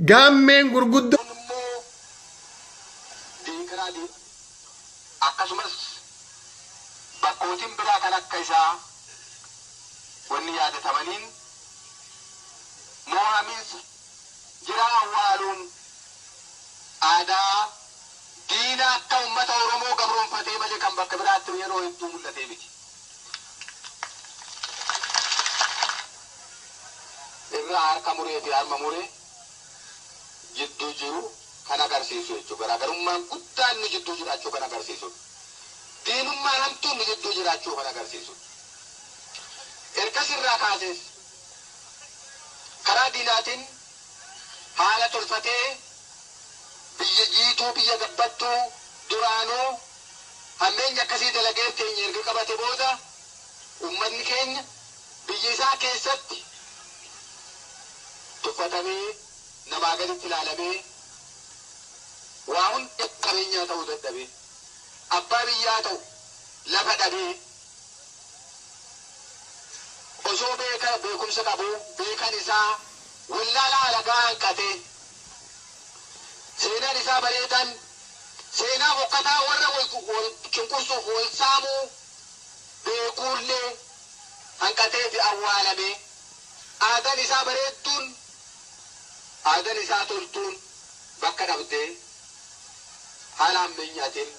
Gaammeen gurguddoo. Immoo diinqiraadii akkasumas bakkootiin biraa kan akka isaa wanni yaadatamaniin moo'amiinsa jira awwaaluun aadaa diina akka uummata Oromoo gabroonfatee malee kan bakka biraatti yeroo hedduu mul'atee miti. Irraa harka muree fi harma muree jidduu jiru kan agarsiisu jechuudha. Garaagarummaan guddaan nu jidduu jiraachuu kan agarsiisu. Diinummaan hamtuun nu jidduu jiraachuu kan agarsiisu. Ergas irraa kaasees karaa diinaatiin haala tolfatee biyya jiituu biyya gabbattuu duraanuu hammeenya akkasii dalagee keenya erga qabate booda uummanni keenya biyya isaa keessatti tuffatamee namaa gaditti ilaalamee waa hunda qabeenyaa ta'uu dadhabee abbaa biyyaa ta'u lafa dhabee osoo beeka beekumsa qabu beekan isaa wallaala alagaa hanqatee seenaan isaa bareedan seenaa bokkataa warra wal cunqursuuf wal saamuu beekuullee hanqatee fi awwaalamee aadaan isaa bareedduun aadaan isaa toltuun bakka dhabdee haala hammeenyaatiin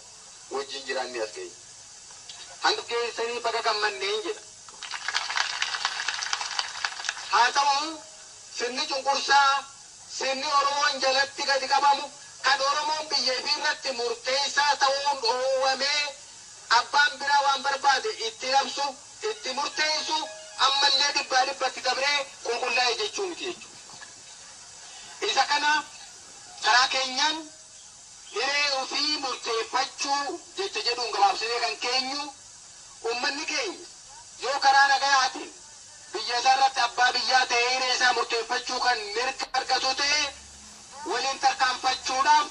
wajjin jiraanni as ga'e. Hanga geessanii bakka gammanneen jedha. Haa ta'u sirni cunqursaa sirni Oromoon jalatti gadi qabamu kan Oromoon biyya ifii irratti murteessaa ta'uun dhoowwamee abbaan biraa waan barbaade itti labsu itti murteessu ammallee dhibbaa dhibbatti dabree qulqullaa'e jechuu miti jechuudha. Isa kana karaa keenyaan hiree ofii murteeffachuu jecha jedhuun gabaabsinee kan keenyu uummanni keenya yoo karaa nagayaatiin biyya isaa irratti abbaa biyyaa ta'ee hiree isaa murteeffachuu kan mirga argatu ta'e waliin tarkaanfachuudhaaf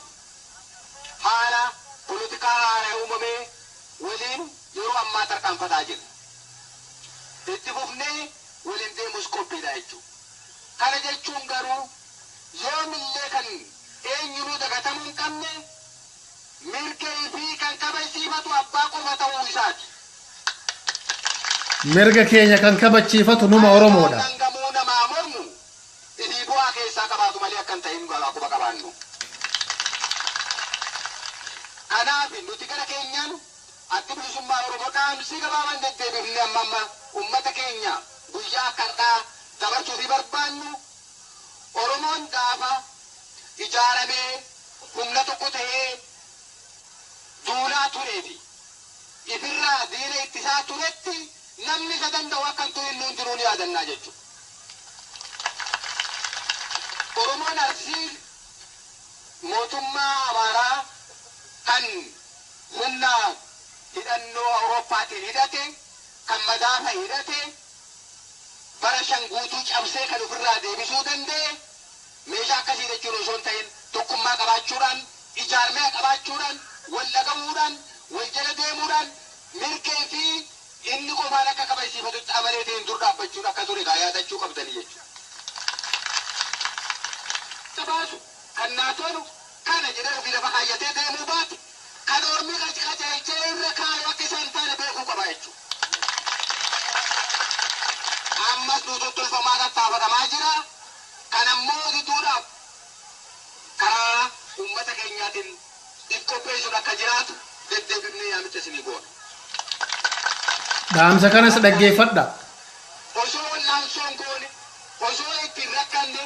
haala polotikaa haaraa uumamee waliin yeroo ammaa tarkaanfataa jira. Itti fufnee waliin deemus qophiidha jechuudha. Kana jechuun garuu yoomillee kan eenyunuu dagatamuu hin qabne mirga ifii kan kabachiifatu abbaa qofa ta'uu isaati. Mirga keenya kan kabachiifatu numa Oromoodha. Dangamuu namaa mormu ifii bu'aa keessaa qabaatu malee akka hin ta'in akkuma qabaannu. Kanaaf nuti gara keenyaan addi bilisummaa Oromoo dhaamsii gabaabaan deddeebifnee amma amma uummata keenya guyyaa akka har'aa dabarsuu fi barbaannu Oromoon gaafa ijaaramee humna tokko ta'ee duulaa tureefi ifirraa diina ittisaa turetti namni isa danda'u akka hin turin nuun jiruu ni yaadannaa jechuudha. Oromoon Arsii mootummaa Amaaraa kan humna hidhannoo Awurooppaatiin hidhate kan madaafa hidhate bara 5 guutuu cabsee kan ofirraa deebisuu danda'e meeshaa akkasii jechuun osoo hin ta'in tokkummaa qabaachuudhaan ijaarmee qabaachuudhaan wal dhagahuudhaan wal jala deemuudhaan mirgee fi inni qofaan akka kabachiifatutti amalee ta'een dur dhaabbachuun akka ture gaa yaadachuu qabdanii jechuudha. Baasu kan naa tolu kana jedhee ofii lafa kaayyatee deemuu baate, kan ormi qajeelchee irra kaayu akka isaan taane beekuu qaba jechuudha. Ammas nu tottolfamaa tattaafatamaa jira. Kan ammoo diduudhaaf karaa uummata keenyaatiin if qopheessuun akka jiraatu deddeebifnee yaamicha isinii goona. Dhaamsa kanas dhaggeeffadha. Osoo wal'aansoon goone, osoo ittiin rakkanne,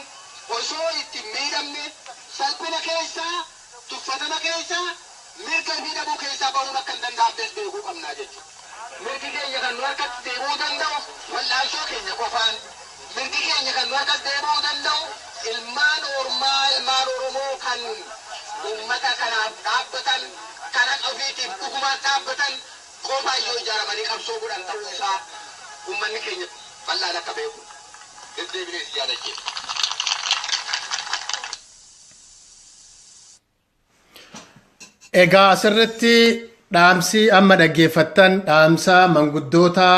osoo ittiin miidhamne, salphina keessaa, tuffatama keessaa, mirga miidhamuu keessaa bahuun akka hin danda'amnes beekuu qabnaa jechuudha. Mirgi keenya kan nu harkatti deebi'uu danda'u wal'aansoo keenya qofaan. Mirgi keenya kan nu harkatti deebi'uu danda'u ilmaan ormaa, ilmaan Oromoo kan uummata kanaaf dhaabbatan, kan haqa ofiitiif dhugumaan dhaabbatan qofaan yoo ijaaramanii qabsoo godhan ta'uu isaa uummanni keenya bal'aan akka beeku deddeebinees yaadachiisa. Egaa asirratti dhaamsi amma dhaggeeffattan dhaamsa manguddoota,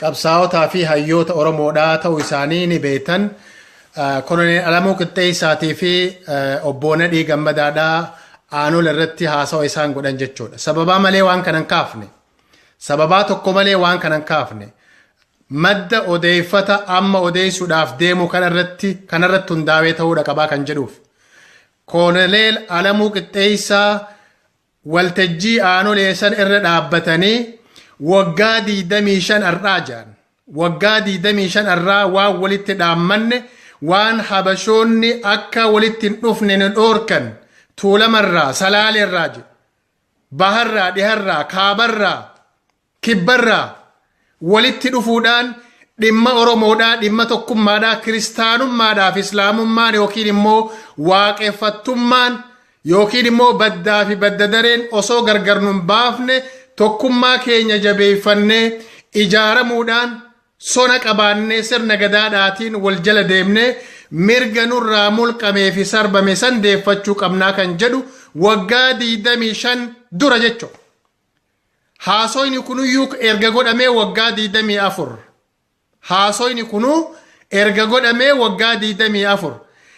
qabsaa'otaa fi hayyoota Oromoodhaa ta'uu isaanii ni beektan. Koloneel Alamuu Qixxeessaatii fi obbo Nadhii Gammadaadhaa Aanolee irratti haasawa isaan godhan jechuudha. Sababaa malee waan kana hin kaafne. Sababaa tokko malee waan kana hin kaafne. Madda odeeffata amma odeessuudhaaf deemu kanarratti hundaa'ee ta'uudha qabaa kan jedhuuf. Koloneel Alamuu Qixxeessaa waltajjii Aanolee san irra dhaabbatanii waggaa 25 har'aa jedhan. Waggaa 25 har'aa waan walitti dhaammanne, waan habashoonni akka walitti hin dhufne nu dhoorkan, Tuulamarraa, Salaaleerraa jedhu, baharraa, dhiharraa, kaabarraa, kibbarraa walitti dhufuudhaan dhimma Oromoodhaa, dhimma tokkummaadhaa, kiristaanummaadhaa fi islaamummaan yookiin immoo waaqeffattummaan yookiin immoo baddaa fi badda dareen osoo gargar nun baafne tokkummaa keenya jabeeffannee ijaaramuudhaan sona qabaannee sirna gadaadhaatiin wal jala deemnee mirga nurraa mulqamee fi sarbame san deeffachuu qabnaa kan jedhu waggaa 25 dura jechuudha. Haasoyni kunuyyuu erga godhamee waggaa 24. Haasoyni kunuu erga godhamee waggaa 24.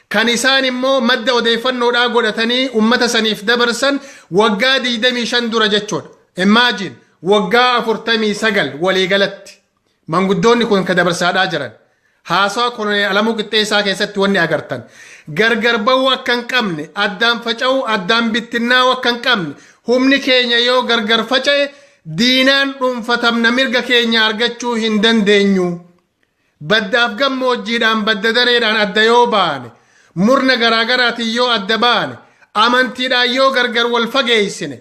Kan isaan immoo madda odeeffannoodhaa godhatanii ummata saniif dabarsan waggaa 25 dura jechuudha. Imagine, waggaa 49 waliigalatti. Manguddoonni kun ka dabarsaadhaa jiran. Haasawa Koloneel Alamuu Qixxeessaa keessatti wanni agartan. Gargar bahuu akka hin qabne, addaan faca'uu, addaan bittinnaa'uu akka hin qabne, humni keenya yoo gargar faca'e diinaan dhuunfatamna, mirga keenya argachuu hin dandeenyu. Baddaaf gammoojjiidhaan, badda dareedhaan adda yoo baane, murna garaagaraatiin yoo adda baane, amantiidhaan yoo gargar wal fageessine,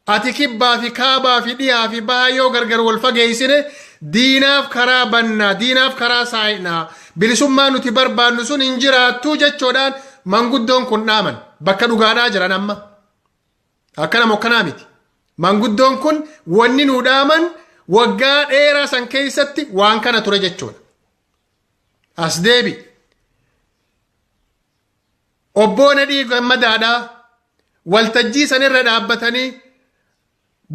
ati kibbaa fi kaabaa fi dhiyaa fi bahaa yoo gargar wal fageessine, diinaaf karaa bannaa, diinaaf karaa saayinaa, bilisummaa nuti barbaannu sun hin jiraattuu jechuudhaan manguddoon kun dhaaman. Bakka dhugaadhaa jiran amma. Akkana mokkanaa miti. Manguddoon kun wanni nu dhaaman waggaa dheeraa san keessatti waan kana ture jechuudha. As deebi. Obbo Nadhii Gammadaadhaa waltajjii sanirra dhaabbatanii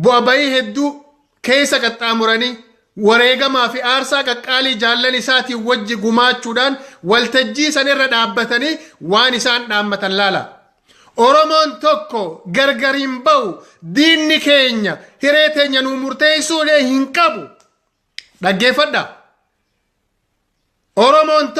bu'a bayii hedduu keessa qaxxaamuranii wareegamaa fi aarsaa qaqqaalii jaallan isaatiin wajji gumaachuudhaan waltajjii sanirra dhaabbatanii waan isaan dhaammatan laala. Oromoon tokko gargar hin ba'u, diinni keenya hiree teenya nuu murteessuu hin qabu. Dhaggeeffadha. Oromoon